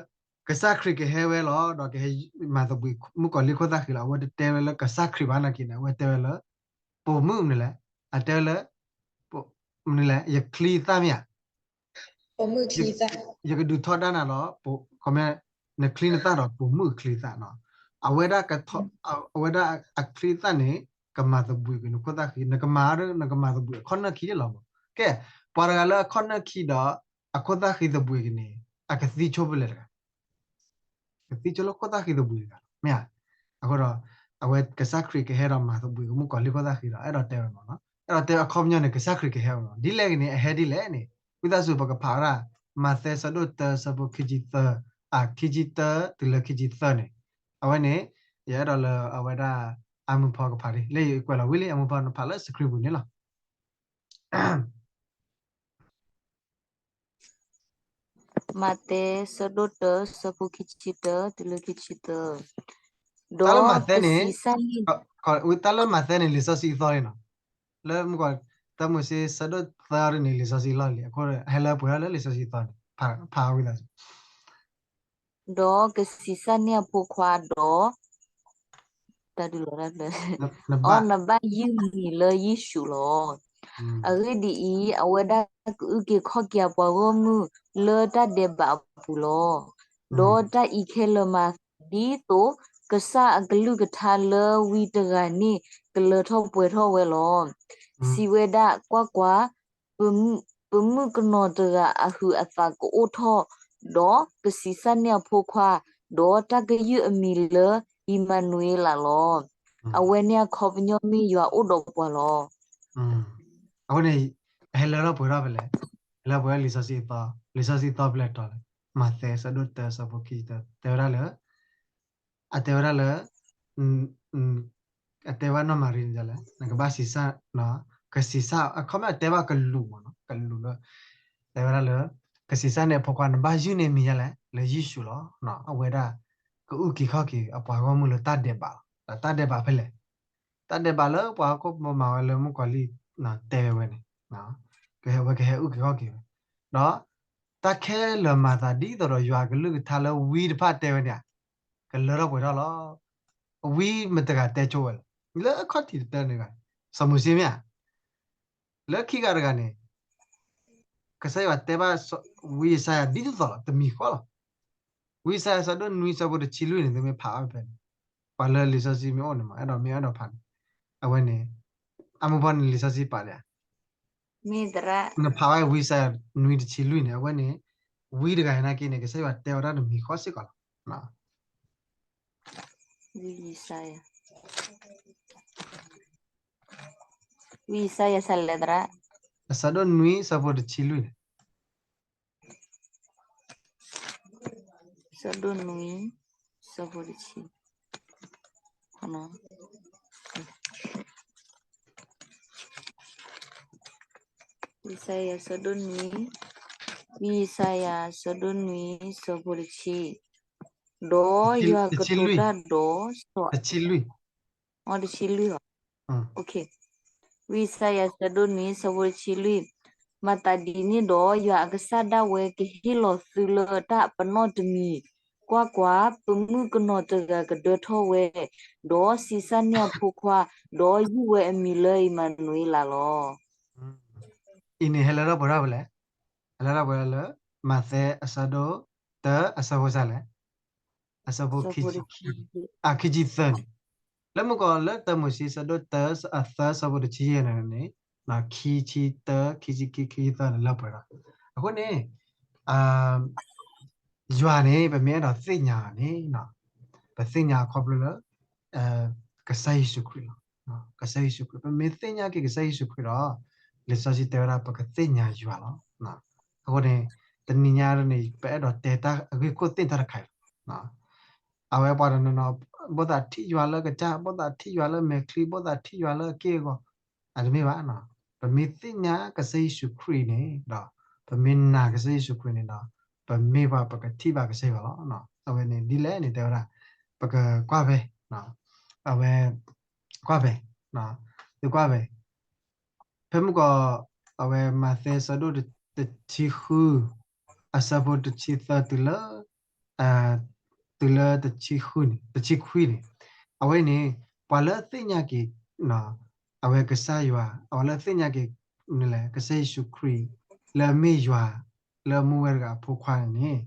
ကစၢ်ခရံာ်ကဟဲဝဲလီၤ ဒီးကဟဲမၤသဘှံးမုၣ်ကီၤလံၢ်ခိၣ်သၣ်ဃံလီၤ, အဝဲတတဲဝဲလၢကစၢ်ခရံာ်ဘၣ်နာ်က့န့ၣ် အဝဲတဲဝဲလၢ ပိာ်မုၣ်မနုၤလဲၣ်, အတဲဝဲလၢ မနုၤလဲၣ် ယချံသၣ်မ့ၢ်ဧါ ယကဒုးထီဒါနၤလီၤ, နချံနသၣ်ဒီးပိာ်မုၣ်အချံသၣ်, အဝဲဒၣ် အဝဲဒၣ်အချံသၣ်န့ၣ် ကမၤသဘှံးက့ၤနခိၣ်သၣ်ဃံ, နကမၤ နကမၤသဘှံးအခီၣ်နၢၣ်ခံလီၤ. ကဲ ပှၤတဂၤလၢအခီၣ်နၢၣ်ခံဒီး အခိၣ်သၣ်ဃံသဘှံးက့ၤန့ၣ် အကသံဆိဖဲလဲၣ်တဂၤ ကသံဆိလၢခိၣ်သၣ်ဃံသဘှံးတဂၤလီၤ မ့ၢ်ဧါ. အဃိဒီး အဝဲကစၢ်ခရံာ်ကဟဲဒီးမၤသဘှံးက့ၤမုၣ်ကီၤလံၢ်ခိၣ်သၣ်ဃံဒီး အဲၣ်ဒိးတဲဝဲမ့ၢ်နီၤ, အဲၣ်ဒိးတဲအခီပညီန့ၣ် ကစၢ်ခရံာ်ကဟဲဝဲမ့ၢ်နီၤ, ဒ်လဲၣ်ဂ့ၤန့ၣ် အဟဲဒ်လဲၣ်န့ၣ် ဝံသးစူၤပကဖးဝဲဒၣ် မးသဲဆၢဒိၣ်တၢဆၢဖိခံဆံသၢ, အခံဆံတၢ တုၤလၢခံဆံသၢန့ၣ်, အဝဲန့ၣ် ယအဲၣ်ဒိးလၢအဝဲဒၣ် အမိၢ်ဖီကဖးလံ, လၢယကွဲးလီၤဝံၤလံ အမိၢ်ဖီနဖးလၢ screen ပူၤန့ၣ်လီၤ. မးသဲဆၢဒိၣ်တၢ ဆၢဖိခံဆံတၢ တုၤလၢခံဆံသၢ, ဒီး တၢ်လၢမးသဲန့ၣ် ကစံးစၢ်န့ၣ် တၢ်လၢမးသဲန့ၣ် လံာ်စီဆှံအသီလံနီၤ, လၢမုၢ်ကီၤ တၢမိၤၡ့ဆၢဒိၣ်သၢန့ၣ် လံာ်စီဆှံအလီၢ်လံ, အဃိဟဲလၢပှဲၤထီၣ်လၢလံာ်စီဆှံအသီန့ၣ် ဖးဝံသးစူၤ ဒီးကစံးစၢ်န့ၢ်အဖိခွါဒီး တၢ်ဒုးလီၤတၢ်ဖျၢၣ်, အီ နဘၣ်ယုၢ်မံၤလၢယ့ၣ်ၡူးလီၤ. အဂ့ၢ်ဒ်အံၤ, အဝဲဒၣ်ကအုၣ်က့ၤခီၣ်က့ၤအပှၤဂီၢ်မုၢ်လၢတၢ်ဒဲးဘးအပူၤလီၤ. ဒီးတၢ်အံးခဲလၢာ်မၤသးဒ်သိး ကစၢ်အကလုၢ်ကထါလၢဝံတဂၤန့ၣ် ကလၢထီၣ်ပှဲၤထီၣ်ဝဲလီၤ. စံးဝဲဒၣ်, ကွၢ်ကွၢ်, ပမုၣ်ကနီၤတဂၤအဟုးအသးကအိၣ်ထီၣ်, ဒီးကစံးစၢ်န့ၢ်အဖိခွါ, ဒီးတၢ်ကယုၢ်အမံၤလၢအံၣ်မၤနူၤအ့လးလီၤ. အဝဲန့ၣ်အခီပညီမ့ၢ်ယွၤအိၣ်ဒီးပှၤလီၤ. အဃိန့ၣ် အဟဲလၢထီၣ်ပှဲၤထီၣ်ဖဲလဲၣ်, ဟဲလၢပှဲၤထီၣ်လံာ်စီဆှံအသီ, လံာ်စီဆှံအသီဖဲလဲၣ်တီၤလဲၣ်, မးသဲဆၢဒိၣ်တၢဆၢဖိခံဆံတၢ တဲဝဲဒၣ်လၢ အတဲဝဲဒၣ်လၢ အတဲဘၣ်နီၢ်မၤရံန့ၣ်လဲၣ်, နကဘၣ်စံးစၢ်, ကစံးစၢ် အခီပညီအတဲဘၣ်ကလူးမ့ၢ်နီၤ, ကလူးလၢ တဲဝဲဒၣ်လၢ ကစံးစၢ်န့ၢ်အဖိခွါ နဘၣ်ယုၢ်န့ၢ်မံၤဒ်လဲၣ်, လၢယ့ၣ်ၡူးလီၤ. အဝဲဒၣ် ကအုၣ်က့ၤခီၣ်က့ၤအပှၤဂီၢ်မုၢ်လၢတၢ်ဒဲးဘးလီၤ. တၢ်ဒဲးဘးဖဲလဲၣ်, တၢ်ဒဲးဘးလၢပှၤဟီၣ်ခိၣ်ဖိမၤဝဲလၢမုၣ်ကီၤလံၢ် တဲဝဲန့ၣ်, ကဟဲဝဲကဟဲအုၣ်က့ၤခီၣ်က့ၤဝဲ, ဒီး တၢ်ခဲလၢာ်မၤသးဒ်သိးဒီးယွၤကလုၢ်ကထါလၢဝံတဖၣ်တဲဝဲန့ၣ် ကလၢထီၣ်ပှဲၤထီၣ်လီၤ. ဝံမတဂၤတဲဆိဝဲလီၤ. လၢအခီၣ်ထံးတတၢန့ၣ်ဂၤ စီၤမိၤၡ့မ့ၢ်ဧါ, လၢခံဂၤတဂၤန့ၣ် ကစၢ်ယွၤတဲဘၣ်ဝံယၡါယၤဒ်သိးသိးလီၤ, တမံၤဃီလီၤ. ဝံယၡါယၤဆၢဒိၣ်နွံဆၢဖိတဆံလွံၢ်န့ၣ် သုမ့ၢ်ဖးအီၤဖဲန့ၣ်, ပှၤလၢလံာ်စီဆှံမ့ၢ်အိၣ်န့ၣ်မး အဲၣ်ဒိးမ့ၢ်အဲၣ်ဒိးဖးန့ၣ်, အဝဲန့ၣ် အမိၢ်ဖီန့ၣ်လံာ်စီဆှံပာ်လံဧါ, နဖးဝဲဝံယၡါယၤနွံတဆံလွံၢ်န့ၣ် အဝဲန့ၣ် ဝံတဂၤအံၤနာ်က့န့ၣ် ကစၢ်ယွၤတဲဝဲဒၣ်တမံၤဃီစ့ၢ်ကီးလီၤ. ဝံယၡါယၤ ဝံယၡါယၤဆၢလဲၣ်သရၣ်, အဆၢဒိၣ်နွံဆၢဖိတဆံလွံၢ်န့ၣ်, ဆၢဒိၣ်နွံ ဆၢဖိတဆံ, ဝံယၡါယၤဆၢဒိၣ်နွံ, ဝံယၡါယၤဆၢဒိၣ်နွံ ဆၢဖိတဆံ, ဒီးယွၤကတိၤတၢ်ဒီးစီၤ တဆံလွံၢ် အတဆံလွံၢ်အီၤ, ဝံယၡါယၤဆၢဒိၣ်နွံဆၢဖိတဆံလွံၢ်, မၤသးဒ်န့ၣ်ဒီး ယွၤအကစၢ်ဒၣ်ဝဲကဟ့ၣ်လီၤသုလၢတၢ်အပနီၣ်တမံၤ, ကွၢ်ကွၢ်, ပမုၣ်ကနီၤတဂၤကဒၢထီၣ်ဝဲ, ဒီးစံးဆၣ်န့ၢ်အဖိခွါ, ဒီးယုၢ်ဝဲအမံၤလၢအံၤမၤနူၤအ့လးလီၤ. အံၤန့ၣ်ဟဲလၢထီၣ်ပှဲၤထီၣ်ဖဲလဲၣ်, ဟဲလၢထီၣ်ပှဲၤထီၣ်လၢ မးသဲအဆၢဒိၣ်တၢအဆၢဖိစၢ်လဲၣ်, အဆၢဖိခံဆံခံ, အခံဆံသၢန့ၣ်, လၢမုၢ်ကီးလၢတၢမိၤၡ့ဆၢဒိၣ်တၢအသၢဆၢဖိတဆံယဲၢ်န့ၣ်န့ၣ်, ခံဆံတၢ ခံဆံခံ ခံဆံသၢန့ၣ်လၢပှဲၤထီၣ်, အဃိန့ၣ် ယွၤန့ၣ် ပမ့ၢ်အဲၣ်ဒိးသ့ၣ်ညါအီၤန့ၣ်, ပသ့ၣ်ညါအခီဖျိလၢ ကစၢ်ယ့ၣ်ၡူးခရံာ်လီၤ. ကစၢ်ယ့ၣ်ၡူးခရံာ်, ပမ့ၢ်သ့ၣ်ညါက့ၤကစၢ်ယ့ၣ်ၡူးခရံာ်ဒီး လံာ်စီဆှံတဲဝဲဒၣ် ပကသ့ၣ်ညါယွၤလီၤ. အဃိန့ၣ် တနံၤညါန့ၣ် ပအဲၣ်ဒိးတဲတၢ်အဂ့ၢ်ခိၣ်သ့ၣ်တၢ်တခါအံၤလီၤ. အဝဲပှၤတနီၤနီၤ ဘၣ်သးထံၣ်ယွၤလၢကစၢ်, ဘၣ်သးထံၣ်ယွၤလၢမဲာ်ချံ, ဘၣ်သးထံၣ်ယွၤလၢအက့ၢ်အဂီၤ, အတမ့ၢ်ဘၣ်. ပမ့ၢ်သ့ၣ်ညါကစၢ်ယ့ၣ်ၡူးခရံာ်န့ၣ်ဒီး ပမ့ၢ်နာ်ကစၢ်ယ့ၣ်ၡူးခရံာ်န့ၣ်ဒီး ပမ့ၢ်ပှၤပကထံၣ်ဘၣ်ကစၢ်ယွၤလီၤ. အဝဲန့ၣ်ဒ်လဲၣ်န့ၣ် တဲဝဲဒၣ် ပကကွၢ်ဖဲ, အဝဲ ကွၢ်ဖဲ, သုကွၢ်ဖဲ ဖဲမုၢ်ကီး အဝဲမးသဲဆၢဒိၣ်တဆံဃု အဆၢဖိတဆံသၢတုၤလၢ တုၤလၢတဆံခွံန့ၣ်, အဝဲန့ၣ် ပှၤလၢသ့ၣ်ညါက့ၤ အဝဲကစၢ်ယွၤ, အဝဲလၢသ့ၣ်ညါက့ၤ မနုၤလဲၣ်, ကစၢ်ယ့ၣ်ၡူးခရံာ် လၢအမ့ၢ်ယွၤ လၢအမူဝဲတဂၤအဖိခွါန့ၣ်န့ၣ်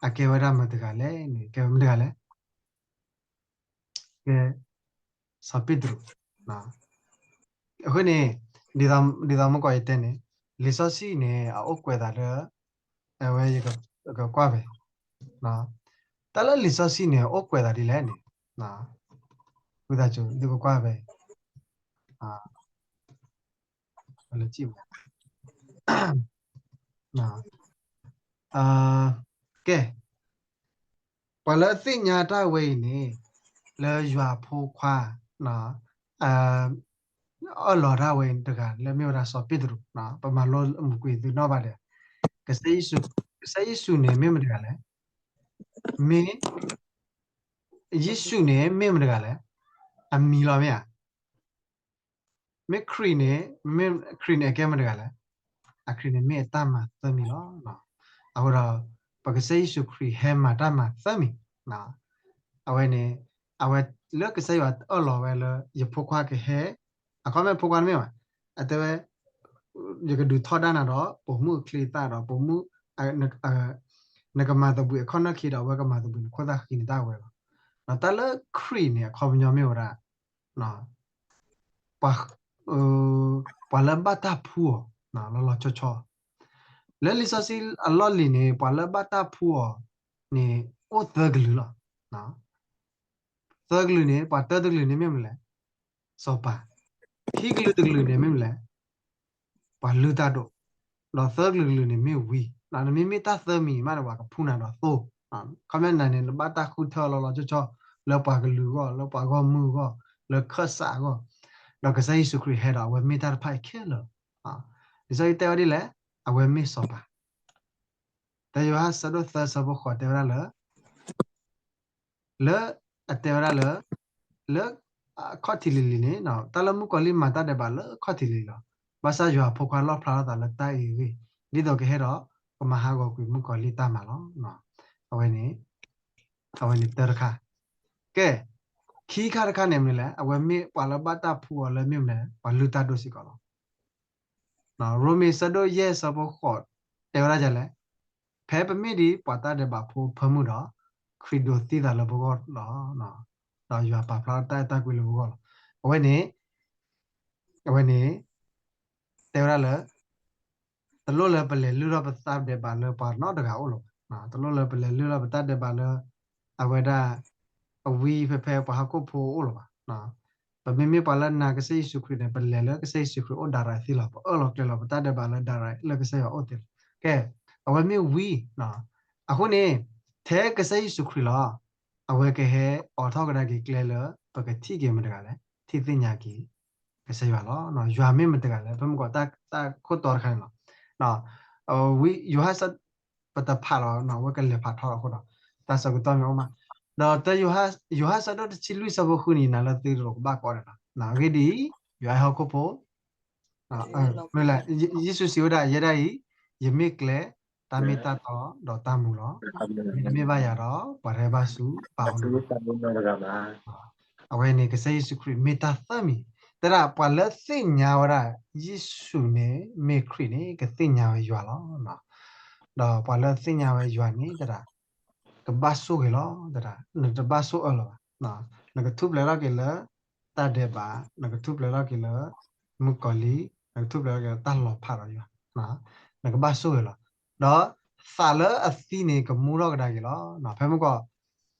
အကဲဝဲဒၣ်မတၤတဂၤလဲၣ်န့ၣ်, ကဲဝဲမတၤတဂၤလဲၣ် ကဲ စီၤပ့းတရူး. အဃိန့ၣ် ဒ်သိးမုၢ်ကီးယတဲန့ၣ် လံာ်စီဆှံန့ၣ် အအိၣ်ကွဲးသးလၢ အဝဲယကကွၢ်ဖဲ တၢ်လၢလံာ်စီဆှံန့ၣ် အိၣ်ကွဲးသးဒ်လဲၣ်န့ၣ် ဝံသးစူၤ သုကကွၢ်ဖဲ လၢ ကဲ ပှၤလၢသ့ၣ်ညါတၢ်ဝဲအံၤန့ၣ် လၢယွၤအဖိခွါ အၢၣ်လီၤတၢ်ဝဲအံၤတဂၤ လၢမ့ၢ်ဝဲဒၣ်စီၤပ့းတရူး, ပမၤလိမုာ်ကွံာ်သုနီၣ်ဘၣ်ဒီး ကစၢ်ယ့ၣ်ၡူးန့ၣ် မ့ၢ်မတၤတဂၤလဲၣ်, မ့ၢ် ယ့ၣ်ၡူးန့ၣ် မ့ၢ်မတၤတဂၤလဲၣ်, အမံၤလီၤမ့ၢ်ဧါ. မ့ၢ်ခရံာ်န့ၣ်, မ့ၢ်ခရံာ်န့ၣ် အကဲမတၤတဂၤလဲၣ်, အခရံာ်န့ၣ် မ့ၢ်အတၢ်မၤသၢမံၤလီၤ. အဃိဒီး ပကစၢ်ယ့ၣ်ၡူးခရံာ်ဟဲမၤတၢ်မၤသၢမံၤ, အဝဲန့ၣ် အဝဲလၢကစၢ်ယွၤအၢၣ်လီၤဝဲလၢ ယဖိခွါကဟဲ, အခီပညီဖိခွါတမ့ၢ်ဘၣ်, အတဲဝဲ ယကဒုးထီဒါနၤဒီး ပိာ်မုၣ်အချံအသၣ်ဒီး ပိာ်မုၣ် နကမၤသဘှံးအခီၣ်နၢၣ်ခံဒီး အဝဲကမၤသဘှံးနခိၣ်သၣ်ဃံနတၢ်ဝဲလီၤ. ဒီးတၢ်လၢခရံာ်န့ၣ် အခီပညီမ့ၢ်ဝဲဒၣ် ပှၤလၢဘၣ်တၢ်ဖှူအီၤ လီၤလီၤဆီဆီ, လၢလံာ်စီဆှံအလီၢ်လံၤန့ၣ် ပှၤလၢဘၣ်တၢ်ဖှူအီၤန့ၣ် အိၣ်သၢကလုာ်လီၤ. သၢကလုာ်န့ၣ် ပှၤတၢတကလုာ်န့ၣ်မ့ၢ်မနုၤလဲၣ်, စီၤပၤ, ခံကလုာ်တကလုာ်န့ၣ်မ့ၢ်မနုၤလဲၣ်, ပှၤလုၢ်တၢ်ဒိၣ်, ဒီးသၢကလုာ်ကလုာ်န့ၣ်မ့ၢ်ဝံ, နမ့မ့ၢ်တၢ်သၢမံၤမးန့ၣ် ပှၤကဖှူနၤဒီးသိ, ခီပညီနၤန့ၣ် နဘၣ်တၢ်ဃုထၢလီၤလီၤဆီဆီ လၢပှၤကလုာ်အဂီၢ် လၢပှၤဂီၢ်မုၢ်အဂီၢ် လၢခၢၣ်စးအဂီၢ်, ဒီးကစၢ်ယ့ၣ်ၡူးခရံာ်ဟဲဒီး အဝဲမ့ၢ်တၢ်တဖၣ်အံၤခဲလၢာ်, လံာ်စီဆှံတဲဝဲဒ်လဲၣ်, အဝဲမ့ၢ်စီၤပၤ တၢ်ယိၤဟၣ်ဆၢဒိၣ်သၢဆၢဖိဃိးတဲဝဲဒၣ်လၢ လၢအတဲဝဲဒၣ်လၢ လၢအခီၣ်ထံးလံၤလံၤန့ၣ် တၢ်လၢမုၣ်ကီၤလံၢ်မၤတၢ်ဒဲးဘးလၢအခီၣ်ထံးလံၤလီၤ. ဘၣ်ဆၣ်ယွၤအဖိခွါလီၣ်ဖျါထီၣ်သးလၢတၢ်အံၤအဂ့ၢ် ဒ်သိးကဟဲဒီး ကမၤဟးဂီၤကွံာ်မုၣ်ကီၤလံၢ်တၢ်မၤလီၤ. အဝဲန့ၣ် အဝဲန့ၣ်တၢတခါ, ကဲ ခံခါတခါန့ၣ်မနုၤလဲၣ်, အဝဲမ့ၢ်ပှၤလၢဘၣ်တၢ်ဖှူအီၤလၢမ့ၢ်မနုၤလဲၣ်, ပှၤလုၢ်တၢ်ဒိၣ်စ့ၢ်ကီးလီၤ. ရိမ့ၤဆၢဒိၣ်ယဲၢ်ဆၢဖိဃိး တဲဝဲဒၣ်ဒ်လဲၣ်, ဖဲပမ့ၢ်ဒ်ပှၤတၢ်ဒဲးဘးဖိအဖၢမုၢ်ဒီး ခရံာ်ဒိးသံသးလၢပဂီၢ်လီၤ. ဒီးယွၤပာ်ဖျါထီၣ်တၢ်အဲၣ်တၢ်ကွံလၢပဂီၢ်လီၤ. အဝဲန့ၣ် အဝဲန့ၣ် တဲဝဲဒၣ်လၢ တလိၣ်လၢပလဲၤလုၢ်ထီၣ်ပတၢ်ဒဲးဘးလၢပှၤနီတဂၤအအိၣ်လၢၤဘၣ်. တလိၣ်လၢပလဲၤလုၢ်ထီၣ်ပတၢ်ဒဲးဘးလၢ အဝဲဒၣ် အဝံဖဲဖဲပှၤဟီၣ်ခိၣ်ဖိအအိၣ်လၢၤဘၣ်. ပမ့မ့ၢ်ပှၤလၢနာ်ကစၢ်ယ့ၣ်ၡူးခရံာ်န့ၣ် ပလဲၤလၢကစၢ်ယ့ၣ်ၡူးခရံာ်အိၣ် direct သ့လီၤ. ပအၢၣ်လီၤကျဲၤလီၤပတၢ်ဒဲးဘးလၢ direct လၢကစၢ်ယွၤအိၣ်သ့လီၤ. ကဲ အဝဲမ့ၢ်ဝံ, အဃိန့ၣ် ထဲကစၢ်ယ့ၣ်ၡူးခရံာ်လီၤ. အဝဲကဟဲအိးထီၣ်ကဒါက့ၤကျဲလၢ ပကထံၣ်က့ၤမတၤတဂၤလဲၣ်, ထံၣ်သ့ၣ်ညါက့ၤ ကစၢ်ယွၤလီၤ. ယွၤမ့ၢ်မတၤတဂၤလဲၣ်, ဖဲမုၢ်ကီး တၢ်ခိၣ်တီတခါန့ၣ်လီၤ. ယိၤဟၣ် ပတဖးလီၤ, အဝဲကလဲၤဖးထီလီၤအဃိဒီး တၢ်ဆၢကတီၢ်မ့ၢ်အိၣ်မး ဒီးတၢယိၤဟၣ်ဆၢဒိၣ်တဆံလွံၢ်ဆၢဖိဃုန့ၣ် နၤလၢသုတလိၣ်ကဘၣ်ကီဒၣ်နီၤ. အဂ့ၢ်ဒ်အံၤ, ယွၤအဲၣ်ဟီၣ်ခိၣ်ဖိ, မ့ၢ်လဲၣ်, ယ့ၣ်ၡူးစံးဝဲဒၣ်, ယဲဒၣ်အံၤ, ယမ့ၢ်ကျဲ, တၢ်မ့ၢ်တၢ်တီ, ဒီးတၢ်မူလီၤ. မ့တမ့ၢ်ဘၣ်ယၤဒီး ပှၤတဟဲဘၣ်ဆူပၢ်အအိၣ်န့ၣ်ဘၣ်. အဝဲန့ၣ်ကစၢ်ယ့ၣ်ၡူးခရံာ်မ့ၢ်တၢ်သၢမံၤ, တဲဒၣ်ပှၤလၢသ့ၣ်ညါဝဲဒၣ် ယ့ၣ်ၡူးန့ၣ်မ့ၢ်ခရံာ်န့ၣ် ကသ့ၣ်ညါဝဲယွၤလီၤ. ဒီးပှၤလၢသ့ၣ်ညါဝဲယွၤန့ၣ် တဲဒၣ် ကဘၣ်ဆိၣ်ဂ့ၤလီၤ, တဲဒၣ် နတဘၣ်ဆိၣ်အၢလၢၤဘၣ်. နကထူၣ်ဖျဲးထီၣ်က့ၤလၢ တၢ်ဒဲးဘး, နကထူၣ်ဖျဲးထီၣ်က့ၤလၢ မုၣ်ကီၤလံၢ်, နကထူၣ်ဖျဲးထီၣ်က့ၤလၢတၢ်လီၤဖးဒီးယွၤ, နကဘၣ်ဆိၣ်ဂ့ၤလီၤ. ဒီးသးလၢအသံန့ၣ် ကမူထီၣ်ကဒါက့ၤလီၤ. ဖဲမုၢ်ကီး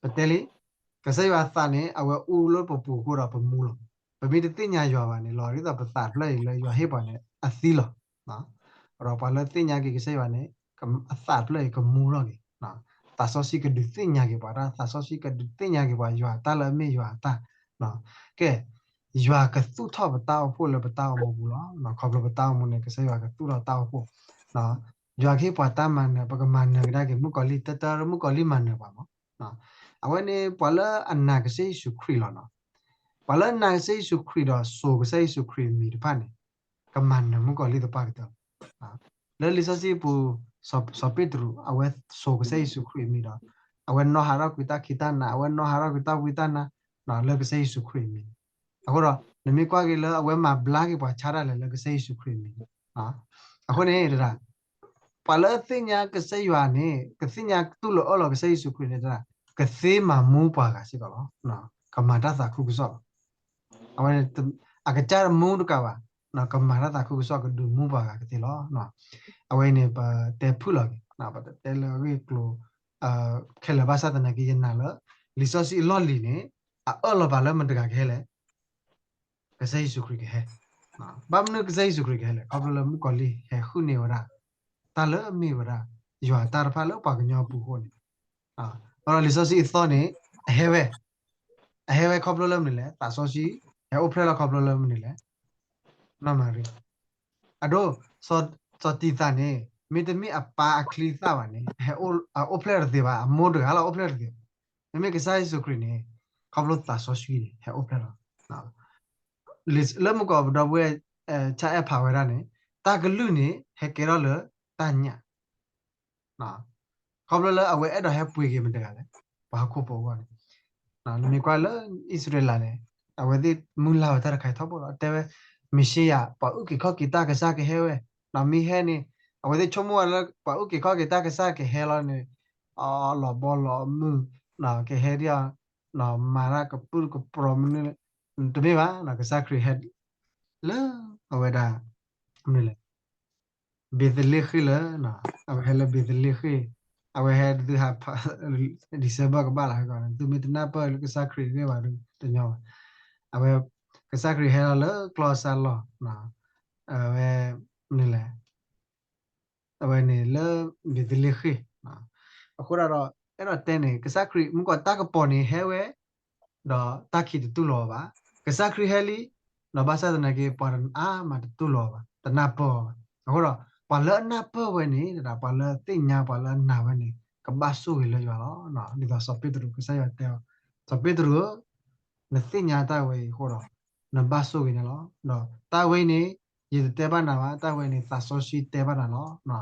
ပတဲလံ, ကစၢ်ယွၤသးန့ၣ် အဝဲအူလၢပပူၤအဃိဒီးပမူလီၤ. ပမ့ၢ်တသ့ၣ်ညါယွၤဘၣ်န့ၣ် လီၤဒ်သိးပသးတဖျၢၣ်အံၤလၢယွၤဟ့ၣ်ပှၤန့ၣ် အသံလီၤ. ဒီးပှၤလၢသ့ၣ်ညါက့ၤကစၢ်ယွၤန့ၣ် အသးတဖျၢၣ်အံၤကမူထီၣ်က့ၤ, သးစီဆှံကဒုးသ့ၣ်ညါက့ၤပှၤတၢ်, သးစီဆှံကဒုးသ့ၣ်ညါက့ၤပှၤယွၤအတၢ်လၢအမ့ၢ်ယွၤအတၢ်. ကဲ, ယွၤကသူၣ်ထီၣ်ပတၢ်အိၣ်ဖှိၣ်လၢပတၢ်အိၣ်မူပူၤလီၤ. ခီဖျိပတၢ်အိၣ်မူန့ၣ် ကစၢ်ယွၤကသူၣ်ထီၣ်တၢ်အိၣ်ဖှိၣ်, ယွၤကဟ့ၣ်ပှၤတၢ်မၤနၢၤ, ပကမၤနၢၤကဒါက့ၤမုၣ်ကီၤလံၢ် တၢတၢမုၣ်ကီၤလံၢ်မၤနၢၤပှၤမး. အဝဲန့ၣ်ပှၤလၢအနာ်ကစၢ်ယ့ၣ်ၡူးခရံာ်လီၤနီၤ. ပှၤလၢအနာ်ကစၢ်ယ့ၣ်ၡူးခရံာ်ဒီးစိာ်ကစၢ်ယ့ၣ်ၡူးခရံာ်အမံၤတဖၣ်န့ၣ် ကမၤနၢၤမုၣ်ကီၤလံၢ်သပှၢ်ကတၢၢ်လီၤ. လၢလံာ်စီဆှံပူၤ စီၤပ့းတရူး အဝဲစိာ်ကစၢ်ယ့ၣ်ၡူးခရံာ်အမံၤဒီး အဝဲနီၣ်ဟးထီၣ်ကွံာ်တၢ်ခံးတၢ်နၤ, အဝဲနီၣ်ဟးထီၣ်ကွံာ်တၢ်ဝံတၢ်နါ လၢကစၢ်ယ့ၣ်ၡူးခရံာ်အမံၤ. အဃိဒီး နမ့ၢ်ကွၢ်က့ၤလၢအဝဲမၤဘျါက့ၤပှၤဆါတၢ်လဲာ်လၢကစၢ်ယ့ၣ်ၡူးခရံာ်အမံၤ. အဃိန့ၣ် ပှၤလၢသ့ၣ်ညါကစၢ်ယွၤန့ၣ် ကသ့ၣ်ညါတူၢ်လိာ်အၢၣ်လီၤကစၢ်ယ့ၣ်ၡူးခရံာ်န့ၣ် ကသ့မၤမူပှၤဂၤစ့ၢ်ကီးလီၤ. ကမၤတၢ်သးခုကစီၣ်လီၤ. အဝဲ အကစၢ်တမူတကးဘၣ်, ကမၤတၢ်သးခုကစီၣ်ကဒုးမူပှၤဂၤကသ့လီၤ. အဝဲန့ၣ်ပတဲဖုၣ်လီၤက့ၤ, ပတတဲလၢအဂ့ၢ်အကျိၤ ခဲလၢာ်ဘၣ်ဆၣ်သနာ်က့ ယနာ်လၢ လံာ်စီဆှံအလီၢ်လံၤန့ၣ် အအၢၣ်လီၤပာ်လၢမတၤတဂၤကဟဲလဲၣ် ကစၢ်ယ့ၣ်ၡူးခရံာ်ကဟဲ. ဘၣ်မနုၤကစၢ်ယ့ၣ်ၡူးခရံာ်ကဟဲလဲၣ်, ခီဖျိလၢမုၣ်ကီၤလံၢ်ဟဲဃုန့ၢ်ဝဲဒၣ် တၢ်လၢအမ့ၢ်ဝဲဒၣ် ယွၤအတၢ်တဖၣ်လၢပှၤကညီအပူၤအဃိန့ၣ်, ဒီးလံာ်စီဆှံအသီန့ၣ် အဟဲဝဲ, အဟဲဝဲခီဖျိလၢမနုၤလဲၣ်, သးစီဆှံ ဟဲအိၣ်ဖျဲၣ်လီၤခီဖျိလၢမနုၤလဲၣ်, နီၢ်မၤရံ, အဒိ စီၤတံၤသၣ်န့ၣ် မ့တမ့ၢ်အပၢ်အချံအသၣ်ဘၣ်န့ၣ် အအိၣ်ဖျဲၣ်တသ့ဘၣ်, အမိၢ်တဂၤလီၤအိၣ်ဖျဲၣ်တသ့ဘၣ်. မ့မ့ၢ်ကစၢ်ယ့ၣ်ၡူးခရံာ်န့ၣ် ခီဖျိသးစီဆှံန့ၣ် ဟဲအိၣ်ဖျဲၣ်လီၤ. လၢမုၢ်ကီးပဒီပုၢ်ဝဲၢ် ဆၣ်အဲၣ်ဖးဝဲဒၣ်န့ၣ် တၢ်ကလုၢ်န့ၣ် ဟဲကဲထီၣ်လၢတၢ်ညၣ် ခီဖျိလၢအဝဲအဲၣ်ဒိးဟဲပှ့ၤက့ၤမတၤတဂၤလဲၣ်, ပှၤဟီၣ်ခိၣ်ဖိအဂီၢ်န့ၣ်, နမ့ၢ်ကွၢ်လၢအံၣ်စရ့လးန့ၣ် အဝဲသ့ၣ်မုၢ်လၢ်ဝဲတၢ်တခါအံၤထီဘိလီၤ, တဲဝဲ မ့ၣ်ၡံယၤ ပှၤအုၣ်က့ၤခီၣ်က့ၤတၢ်ကစၢ်ကဟဲဝဲ, မ့ၢ်ဟဲန့ၣ် အဝဲသ့ၣ်ဆိကမိၣ်ဝဲလၢ ပှၤအုၣ်က့ၤခီၣ်က့ၤတၢ်ကစၢ်ကဟဲလီၤန့ၣ်, အလီၤဘီလီၤမုၢ် ကဟဲဒ်အီၤ မၤတၢ်ကပုၢ်ကပြီၤမနုၤလဲၣ်, တမ့ၢ်ဘၣ်, ကစၢ်ခရံာ်ဟဲ လၢအဝဲဒၣ် မနုၤလဲၣ် ဘ့းသလ့ဃ့ၣ်လၢ အဝဲဟဲလၢဘ့းသလ့ဃ့ၣ်, အဝဲဟဲဒုးဟးဖး December ကဘၣ်လီၤ, သုမ့ၢ်တနၢ်ပၢၢ်လၢကစၢ်ခရံာ်ဂ့ၢ်ဘၣ်ဒီး တညီဘၣ်. အဝဲ ကစၢ်ခရံာ်ဟဲလီၤလၢကျီၢ်စၢ်လီၢ်, အဝဲ မနုၤလဲၣ် အဝဲန့ၣ်လၢဘ့းသလ့ဃ့ၣ်, အဃိဒၣ်ဒီး အဲၣ်ဒိးတဲန့ၣ် ကစၢ်ခရံာ်မုၢ်ကီးတၢ်ကပီၤန့ၣ်ဟဲဝဲ ဒီးတၢ်ခံးတတူၢ်လိာ်အီၤဘၣ်. ကစၢ်ခရံာ်ဟဲလံ, ဒီးဘၣ်ဆၣ်သနာ်က့ ပှၤအါမးတတူၢ်လိာ်အီၤဘၣ်, တနၢ်ပၢၢ်အီၤဘၣ်. အဃိဒီး ပှၤလၢအနၢ်ပၢၢ်ဝဲန့ၣ် ပှၤလၢသ့ၣ်ညါပှၤလၢအနာ်ဝဲန့ၣ် ကဘၣ်ဆိၣ်ဂ့ၤလၢယွၤလီၤ. ဒ်သိးစီၤပ့းတရူး ကစၢ်ယွၤတဲအီၤ, စီၤပ့းတရူးဧၢ, နသ့ၣ်ညါတၢ်ဝဲအံၤအဃိဒီး နဘၣ်ဆိၣ်ဂ့ၤန့ၣ်လီၤ. ဒီးတၢ်ဝဲအံၤန့ၣ် ယတတဲဘၣ်နၤဘၣ်, တၢ်ဝဲအံၤန့ၣ် သးစီဆှံတဲဘၣ်နၤလီ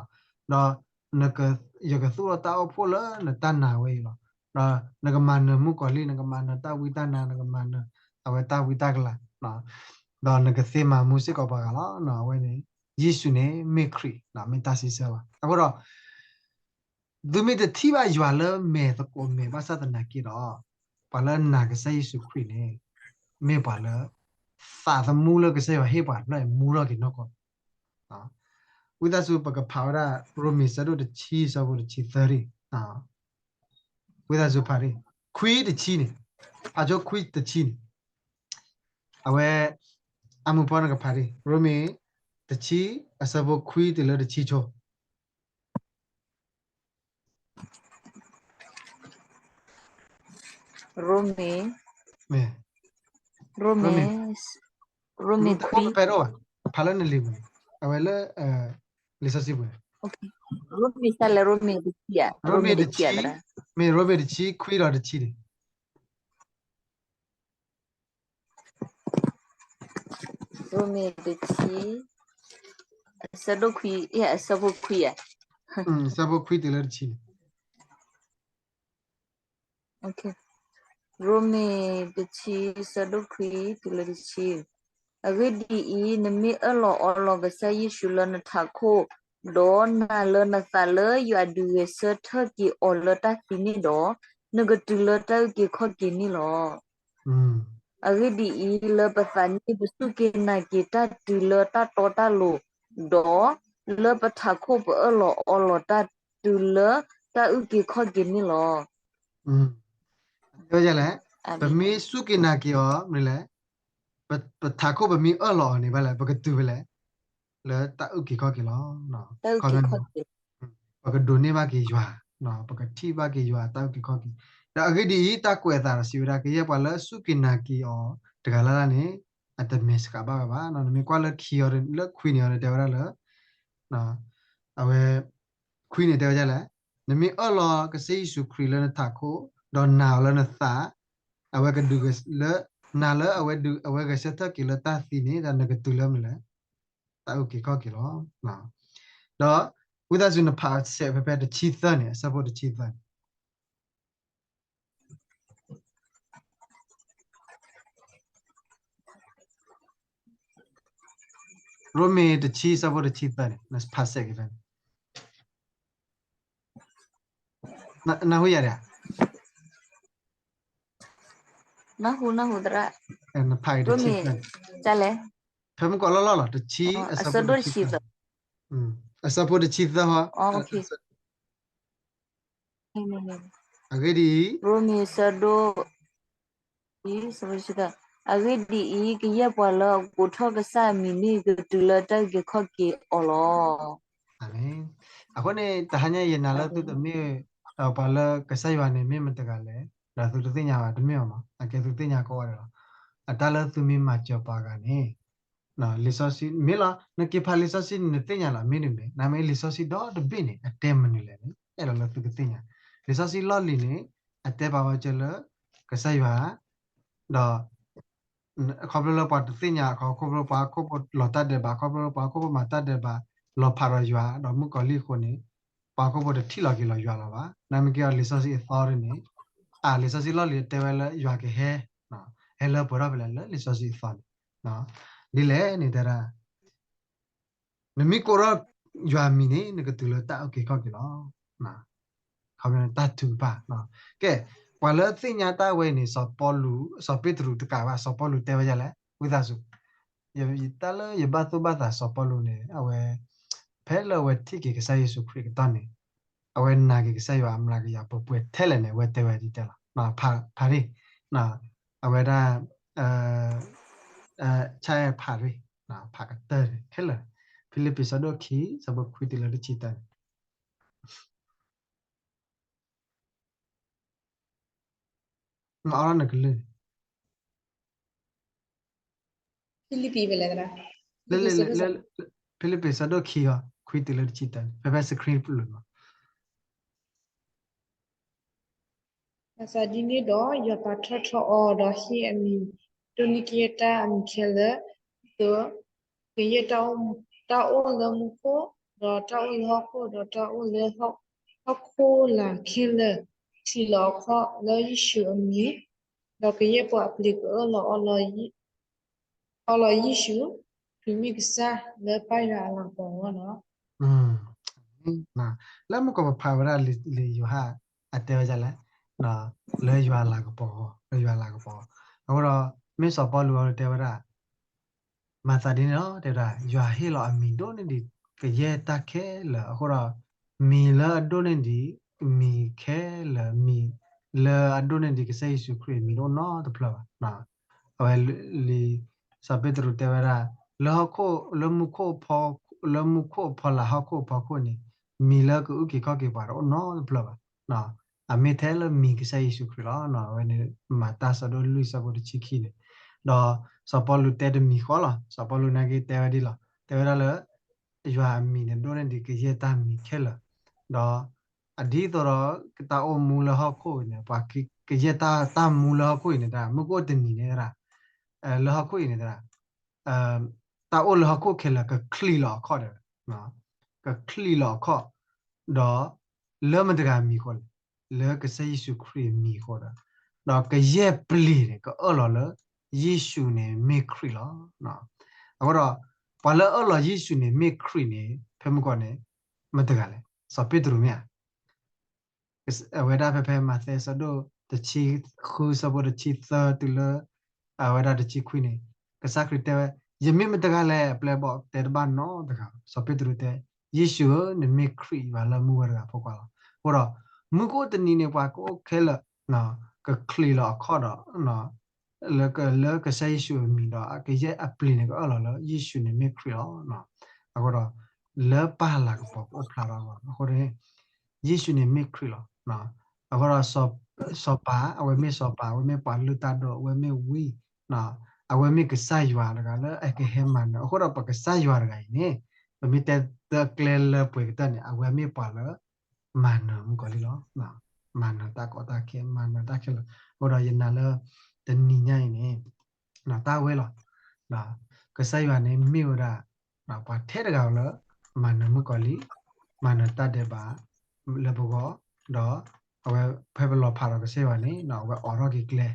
ၤ. ဒီး ယကသူၣ်ထီၣ်တၢ်အိၣ်ဖှိၣ်လၢနတၢ်နာ်ဝဲအံၤလီၤ. ဒီးနကမၤနၢၤမုၣ်ကီၤလံၢ်, နကမၤနၢၤတၢ်ဝံတၢ်နါ, နကမၤနၢၤအဝဲတၢ်ဝံတၢ်ကလၤ, ဒီးနကသ့မၤမူစ့ၢ်ကီးပှၤဂၤလီၤ. အဝဲန့ၣ် ယ့ၣ်ၡူးန့ၣ်မ့ၢ်ခရံာ်, မ့ၢ်တၢ်စံးဆၢလီၤ. အဃိဒီး သုမ့ၢ်တထံၣ်ဘၣ်ယွၤလၢမဲာ်သကိးမဲာ်ဘၣ်ဆၣ်သနာ်က့ဒီး, ပှၤလၢနာ်ကစၢ်ယ့ၣ်ၡူးခရံာ်န့ၣ် မ့ၢ်ပှၤလၢ သးသမူလၢကစၢ်ယွၤဟ့ၣ်ပှၤတဖျၢၣ်အံၤ မူထီၣ်က့ၤနီၢ်ကီၢ်. ဝံသးစူၤ ပကဖးဝဲဒၣ် ရိမ့ၤဆၢဒိၣ်တဆံ ဆၢဖိတဆံသၢဒၣ်. ဝံသးစူၤဖးဒၣ် ခွံတဆံန့ၣ်, ဖးဆိခွံတဆံန့ၣ်, အဝဲ အမုၢ်ဖီနကဖးဒၣ် ရိမ့ၤတဆံ အဆၢဖိခွံတုၤလၢတဆံဆိ ရိမ့ၤ, ရိမ့ၤ, ရိမ့ၤခွံ, ဖဲဒိၣ်ဘၣ်, ဖးလၢနလံာ်ပူၤန့ၣ်, အဝဲလၢ လံာ်စီဆှံပူၤန့ၣ်, ရိမ့ၤတဆံ, မ့ၢ်ရိမ့ၤတဆံ, ခွံဒီးတဆံန့ၣ်, ရိမ့ၤတဆံ, အဆၢဒိၣ်ခွံ, အဆၢဖိခွံဧါ, အဆၢဖိခွံတုၤလၢတဆံန့ၣ် ရိမ့ၤတဆံ ဆၢဒိၣ်ခွံတုၤလၢတဆံ. အဂ့ၢ်ဒ်အံၤ, နမ့ၢ်အၢၣ်လီၤအီလီၤကစၢ်ယ့ၣ်ၡူးလၢနထးခိၣ်, ဒီးနာ်လၢနသးလၢယွၤဒုးဂဲၤဆၢထၢၣ်က့ၤအီၤလၢတၢ်သံန့ၣ်ဒီး, နကတုၤလၢတၢ်အုၣ်က့ၤခီၣ်က့ၤန့ၣ်လီၤ. အဂ့ၢ်ဒ်အံၤ, လၢပသးန့ၣ်ပစူၢ်က့ၤနာ်က့ၤတၢ်တုၤလၢတၢ်တီတၢ်လိၤ, ဒီးလၢပထးခိၣ်ပအၢၣ်လီၤအီလီၤတၢ်တုၤလၢတၢ်အုၣ်က့ၤခီၣ်က့ၤန့ၣ်လီၤ. တဲဝဲဒ်လဲၣ်, ပမ့ၢ်စူၢ်က့ၤနာ်က့ၤအီၤမ့ၢ်လဲၣ်, ပထးခိၣ်ပမ့ၢ်အၢၣ်လီၤအီၤန့ၣ်ဘၣ်လဲၣ်, ပကတုၤဖဲလဲၣ်, လၢတၢ်အုၣ်က့ၤခီၣ်က့ၤလီၤ. ပကဒိးန့ၢ်ဘၣ်က့ၤယွၤ, ပကထံၣ်ဘၣ်က့ၤယွၤတၢ်အုၣ်က့ၤခီၣ်က့ၤ. ဒီးအဂ့ၢ်ဒ်အံၤ, တၢ်ကွဲးအသးဒီးစံးဝဲဒၣ်, ကယဲၢ်ပှၤလၢအစူၢ်က့ၤနာ်က့ၤအီၤတဂၤလၢ်လၢ်န့ၣ်, အတမဲာ်ဆှးဘၣ်ဝဲဘၣ်. နမ့ၢ်ကွၢ်လၢခံအီၤ, လၢခွံန့ၣ်အီၤန့ၣ် တဲဝဲဒၣ်လၢ အဝဲ ခွံန့ၣ်တဲဝဲဒ်လဲၣ်, နမ့ၢ်အၢၣ်လီၤကစၢ်ယ့ၣ်ၡူးခရံာ်လၢနထးခိၣ်, ဒီးနာ်အီၤလၢနသး, အဝဲကဒုးဂဲၤလၢ, နာ်လၢအဝဲဒုး, အဝဲဂဲၤဆၢထၢၣ်က့ၤလၢတၢ်သံန့ၣ်, ဒီးနကတုၤလၢမနုၤလဲၣ်, တၢ်အုၣ်က့ၤခီၣ်က့ၤလီၤ. ဒီးဝံသးစူၤနဖးစဲးဖဲဖဲတဆံသၢန့ၣ်, အဆၢဖိတဆံသၢန့ၣ် ရိမ့ၤတဆံ အဆၢဖိတဆံသၢန့ၣ်, နဖးစဲးက့ၤဖဲန့ၣ်, နၢ်ဟူယၤဒၣ်, နၢ်ဟူ, နၢ်ဟူသရၣ်, နဖးအံၤတဆံသၢန့ၣ်, ဖဲမုၢ်ကီးလီၢ်လီၢ်လီၤ, တဆံ, အဆၢဖိတဆံသၢ, အဆၢဖိတဆံသၢဟီ, အဂ့ၢ်ဒ်အံၤ, ရိမ့ၤဆၢဒိၣ်, အဂ့ၢ်ဒ်အံၤ, ကယဲၢ်ပှၤလၢအကိးထီၣ်ကစၢ်အမံၤန့ၣ် ကတုၤလၢတၢ်အုၣ်က့ၤခီၣ်က့ၤအီၤလီၤ. အဃိန့ၣ် တဟါညါယနာ်လၢသုတမ့ၢ်ပှၤလၢကစၢ်ယွၤန့ၣ် မ့ၢ်မတဂၤလဲၣ်, ဒီးသုတသ့ၣ်ညါဘၣ်, တမ့ၢ်ဘၣ်မး, အကဲသုသ့ၣ်ညါကိးဂၤဒဲးလီၤ. အတၢ်လၢသုမ့ၢ်မၤစၢၤပှၤဂၤန့ၣ် လံာ်စီဆှံ မ့ၢ်လီၤ, နက့ၤဖးလံာ်စီဆှံန့ၣ် နသ့ၣ်ညါလီၤ, မ့တမ့ၢ်, နမ့ၢ်လံာ်စီဆှံဒီတဘ့ၣ်န့ၣ် အတဲမနုၤလဲၣ်န့ၣ် အဲၣ်ဒိးလၢသုကသ့ၣ်ညါ. လံာ်စီဆှံလီၢ်လံၤန့ၣ် အတဲပာ်ဝဲကၢလၢ ကစၢ်ယွၤ, ဒီး ခီဖျိလၢပှၤတသ့ၣ်ညါ, ခီဖျိလၢပှၤဟီၣ်ခိၣ်ဖိလီၤတၢ်ဒဲးဘး, ခီဖျိလၢပှၤဟီၣ်ခိၣ်ဖိမၤတၢ်ဒဲးဘး, လီၤဖးဒီးယွၤ, ဒီးမုၣ်ကီၤလံၢ်အဃိန့ၣ်, ပှၤဟီၣ်ခိၣ်ဖိတထံၣ်လီၤက့ၤလီၤယွၤလၢၤဘၣ်. နမ့ၢ်က့ၤအီၤလံာ်စီဆှံအသီဒ်န့ၣ်, အ လံာ်စီဆှံလီၢ်လံၤတဲဝဲလၢယွၤကဟဲ, ဟဲလၢပှဲၤထီၣ်ဖဲလဲၣ်လၢလံာ်စီဆှံအသီန့ၣ်, ဒ်လဲၣ်န့ၣ်တဲဒၣ် နမ့ၢ်ကိးထီၣ်ယွၤအမံၤန့ၣ် နကတုၤလၢတၢ်အုၣ်က့ၤခီၣ်က့ၤလီၤ. ခီဖျိတၢ်ထုကဖၣ်, ကဲ, ပှၤလၢသ့ၣ်ညါတၢ်ဝဲအံၤန့ၣ် စီၤပီလူး, စီၤပ့းတရူးတကးဘၣ်, စီၤပီလူးတဲဝဲဒ်လဲၣ်, ဝံသးစူၤ, တၢ်လၢယဘၣ်သူၣ်ဘၣ်သးစီၤပီလူးန့ၣ် အဝဲ, ဖဲလၢအဝဲထံၣ်က့ၤကစၢ်ယ့ၣ်ၡူးခရံာ်အကတီၢ်န့ၣ်, အဝဲနာ်က့ၤကစၢ်ယွၤအမျးကယၤပှဲၤပှဲၤထဲလဲၣ်န့ၣ် အဝဲတဲဝဲဒ်တဲလီၤ. ဖးရ့ၣ်, အဝဲဒၣ် ဆၢဖးရ့ၣ်, ဖးကတၢၢ်န့ၣ် ခဲလၢာ်, ဖံလံးပံးဆၢဒိၣ်ခံ ဆၢဖိခွံတုၤလၢတဆံတၢန့ၣ်, နအီလီၤနကလုၢ်န့ၣ်, ဖံလံးပံးဖဲလဲၣ်, ဖံလံးပံးဆၢဒိၣ်ခံ ခွံတုၤလၢတဆံတၢန့ၣ် ဖဲဖဲ screen ပူၤလီၤ. ဘၣ်ဆၣ်ဒ်န့ၣ်ဒီး ယွၤပာ်ထီၣ်ထီအီၤ, ဒီးဟ့ၣ်အမံၤ ဒိးန့ၢ်ကယဲၢ်တၢ်အမံၤခဲလၢာ်, ဒီးကယဲၢ်တၢ်အိၣ်လၢမူခိၣ်, ဒီးတၢ်အိၣ်လၢဟီၣ်ခိၣ်, ဒီးတၢ်အိၣ်လၢဟီၣ်ခိၣ်လာ်ခဲလၢာ်, ထံၣ်လီၤအခီၣ်လၢယ့ၣ်ၡူးအမံၤ, ဒီးကယဲၢ်ပှၤအပျ့ၤကအၢၣ်လီၤအီလီၤ အီလီၤယ့ၣ်ၡူး, ခရံာ်မ့ၢ်ကစၢ်လၢပၢ်ယွၤအလၤကပီၤအဂီၢ်လီၤ. လၢမုၢ်ကီၢ်ပဖးဝဲဒၣ်လံာ်ယိၤဟၣ် အတဲဝဲဒ်လဲၣ်, လၢယွၤအလၤကပီၤအဂီၢ်, လၢယွၤအလၤကပီၤ. အဃိဒီး မ့ၢ်စီၤပီလူးအီၤတဲဝဲဒၣ် မၤသးဒ်န့ၣ်လီၤ, တဲဝဲဒၣ် ယွၤဟ့ၣ်လီၤအမံၤဒိၣ်န့ၢ်ဒံးကယဲၢ်တၢ်ခဲလၢာ်, အဃိဒီး မံၤလၢအဒိၣ်န့ၢ်ဒံး မံၤခဲလၢာ်, မံၤလၢအဒိၣ်န့ၢ်ဒံးကစၢ်ယ့ၣ်ၡူးခရံာ်အမံၤတအိၣ်နီတဖျၢၣ်ဘၣ်. အဝဲလံာ် စီၤပ့းတရူးတဲဝဲဒၣ် လၢဟီၣ်ခိၣ်, လၢမူခိၣ်အဖီ, လၢမူခိၣ်အဖီလာ် ဟီၣ်ခိၣ်အဖီခိၣ်န့ၣ် မံၤလၢကအုၣ်က့ၤခီၣ်က့ၤပှၤတအိၣ်နီတဖျၢၣ်ဘၣ်. အမ့ၢ်ထဲလၢမံၤကစၢ်ယ့ၣ်ၡူးခရံာ်လီၤ. အဝဲန့ၣ် မၤတၢ်ဆၢဒိၣ်လွံၢ်ဆၢဖိတဆံခံန့ၣ်, ဒီးစီၤပီလူးတဲတမံၤဃီလီၤ. စီၤပီလူးနာ်က့တဲဝဲဒ်လီၤ, တဲဝဲဒၣ်လၢ ယွၤအမံၤန့ၣ်ဒိၣ်န့ၢ်ဒံးကယဲၢ်တၢ်မံၤခဲလၢာ်, ဒီးအဒ်သိးဒီးတၢ်အိၣ်မူလၢဟီၣ်ခိၣ်အံၤန့ၣ် ပှၤကယဲၢ်တၢ်, တၢ်မူလၢဟီၣ်ခိၣ်အံၤန့ၣ် တၢ်မုၢ်ကအိၣ်တနံၤန့ၣ်တၢ်, လၢဟီၣ်ခိၣ်အံၤန့ၣ်တၢ် တၢ်အိၣ်လၢဟီၣ်ခိၣ်ခဲလၢာ်ကချံးလီၤအခီၣ်ဒီး ကချံးလီၤအခီၣ်, ဒီးလၢမတၤတဂၤအမံၤအဃိလဲၣ်, လၢကစၢ်ယ့ၣ်ၡူးခရံာ်အမံၤအဃိဒီး, ဒီးကယဲၢ်ပျ့ၤန့ၣ် ကအၢၣ်လီၤလၢ ယ့ၣ်ၡူးန့ၣ်မ့ၢ်ခရံာ်လီၤ. အဃိဒီး ပှၤလၢအၢၣ်လီၤယ့ၣ်ၡူးန့ၣ်မ့ၢ်ခရံာ်န့ၣ် ဖဲမုၢ်ကီၢ်န့ၣ် မတၤတဂၤလဲၣ်, စီၤပ့းတရူးမ့ၢ်ဧါ. အဝဲဒၣ်ဖဲဖဲမးသဲအဆၢဒိၣ်တဆံဃု အဆၢဖိတဆံသၢတုၤလၢ အဝဲဒၣ်တဆံခွံန့ၣ်, ကစၢ်ခရံာ်တဲဝဲ, ယမ့ၢ်မတၤတဂၤလဲၣ်, အပျဲၢ်အဘီၣ်တဲတဘၣ်နီတဂၤ. စီၤပ့းတရူးတဲ, ယ့ၣ်ၡူးဧၢ, နမ့ၢ်ခရံာ်ယွၤလၢမူဝဲတဂၤအဖိခွါလီၤ. အဃိဒီး မုၢ်ကအိၣ်တနံၤန့ၣ် ပှၤကအိၣ်ခဲလၢာ် ကချံးလီၤအခီၣ်ဒီး လၢကစၢ်ယ့ၣ်ၡူးအမံၤဒီး ကယဲၢ်အပျ့ၤန့ၣ် ကအၢၣ်လီၤလၢယ့ၣ်ၡူးန့ၣ်မ့ၢ်ခရံာ်လီၤ. အဃိဒီး လၢပၢ်လၤကပီၤကအိၣ်ဖျါထီၣ်လီၤ. အဃိန့ၣ် ယ့ၣ်ၡူးန့ၣ်မ့ၢ်ခရံာ်လီၤ. အဃိဒီး စီၤပၤ အဝဲမ့ၢ်စီၤပၤ, အဝဲမ့ၢ်ပှၤလုၢ်တၢ်ဒိၣ်, အဝဲမ့ၢ်ဝံ, အဝဲမ့ၢ်ကစၢ်ယွၤတဂၤလၢအကဟဲမၤနၢၤ. အဃိဒီးပကစၢ်ယွၤတဂၤအံၤန့ၣ် ပမ့ၢ်တဲကျဲလၢပှဲၤကတၢၢ်န့ၣ် အဝဲမ့ၢ်ပှၤလၢ မၤနၢၤမုၣ်ကီၤလံၢ်လီၤ. မၤနၢၤတၢ်ကီတၢ်ခဲ, မၤနၢၤတၢ်ခဲလၢာ်. အဃိဒီးယနာ်လၢ တနံၤညါအံၤန့ၣ် တၢ်ဝဲလီၤ. ကစၢ်ယွၤန့ၣ်မ့ၢ်ဝဲဒၣ် ပှၤထဲတဂၤလၢ မၤနၢၤမုၣ်ကီၤလံၢ်, မၤနၢၤတၢ်ဒဲးဘးလၢပဂီၢ်, ဒီးအဝဲဖဲပလီၤဖးဒီးကစၢ်ယွၤန့ၣ် အဝဲအိးထီၣ်က့ၤကျဲ,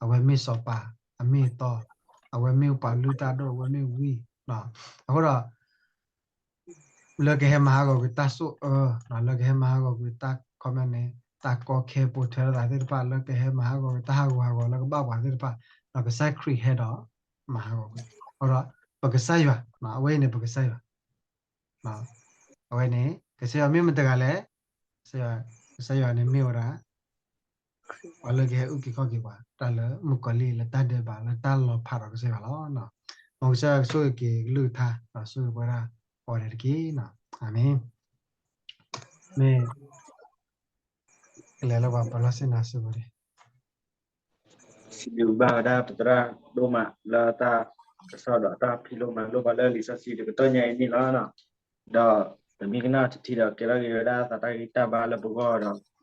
အဝဲမ့ၢ်စီၤပၤ, အမ့ၢ်အတီ, အဝဲမ့ၢ်ပှၤလုၢ်တၢ်ဒိၣ်, အဝဲမ့ၢ်ဝံ, အဃိဒီး လၢကဟဲမၤဟးဂီၤကွံာ်တၢ်ဆိၣ်အၢ, လၢကဟဲမၤဟးဂီၤကွံာ်တၢ်ခီပညီန့ၣ် တၢ်ကီခဲပိာ်ထွဲလိာ်သးသ့ၣ်တဖၣ်, လၢကဟဲမၤဟးဂီၤကွံာ်တၢ်ဟးဂူာ်ဟးဂီၤလၢကဘၣ်ပှၤသ့ၣ်တဖၣ်, ဒီးကစၢ်ခရံာ်ဟဲဒီး မၤဟးဂီၤကွံာ်, အဃိဒီး ပကစၢ်ယွၤ, အဝဲအံၤန့ၣ်ပကစၢ်ယွၤ, အဝဲန့ၣ် ကစၢ်ယွၤမ့ၢ်မတၤတဂၤလဲၣ်, ကစၢ်ယွၤ, ကစၢ်ယွၤန့ၣ်မ့ၢ်ဝဲဒၣ် ပှၤလၢကဟဲအုၣ်က့ၤခီၣ်က့ၤပှၤ တၢ်လၢမုၣ်ကီၤလံၢ်လၢတၢ်ဒဲးဘးလၢတၢ်လီၤဖးဒီးကစၢ်ယွၤလီၤ. မ်ကစၢ်ယွၤကဆိၣ်ဂ့ၤက့ၤကလုၢ်ကထါ, ဒီးဆိၣ်ဂ့ၤပဝဲဒၣ်ကိးဂၤဒဲးတက့ၢ်. အၤမ့ၣ်. မ့ၢ် ကလဲၤလၢပှၤပၢၤလီၢ်ဆ့ၣ်နီၤစ့ၢ်ကီးန့ၣ် စံးဘျုးဘၣ်ဝဲဒၣ်ပသရၣ်ဒိၣ်မးလၢတၢ်ကစီၣ်ဒီးတၢ်ဖးလိမၤလိပှၤလၢလံာ်စီဆှံတကတီၢ်ညါအံၤန့ၣ်လီၤ. ဒီးပမ့ၢ်ကနၣ်ထံထံဒီးကဲထီၣ်က့ၤဝဲဒၣ်သးတၢ်ဂံၢ်တၢ်ဘါလၢပဂီၢ်ဒီး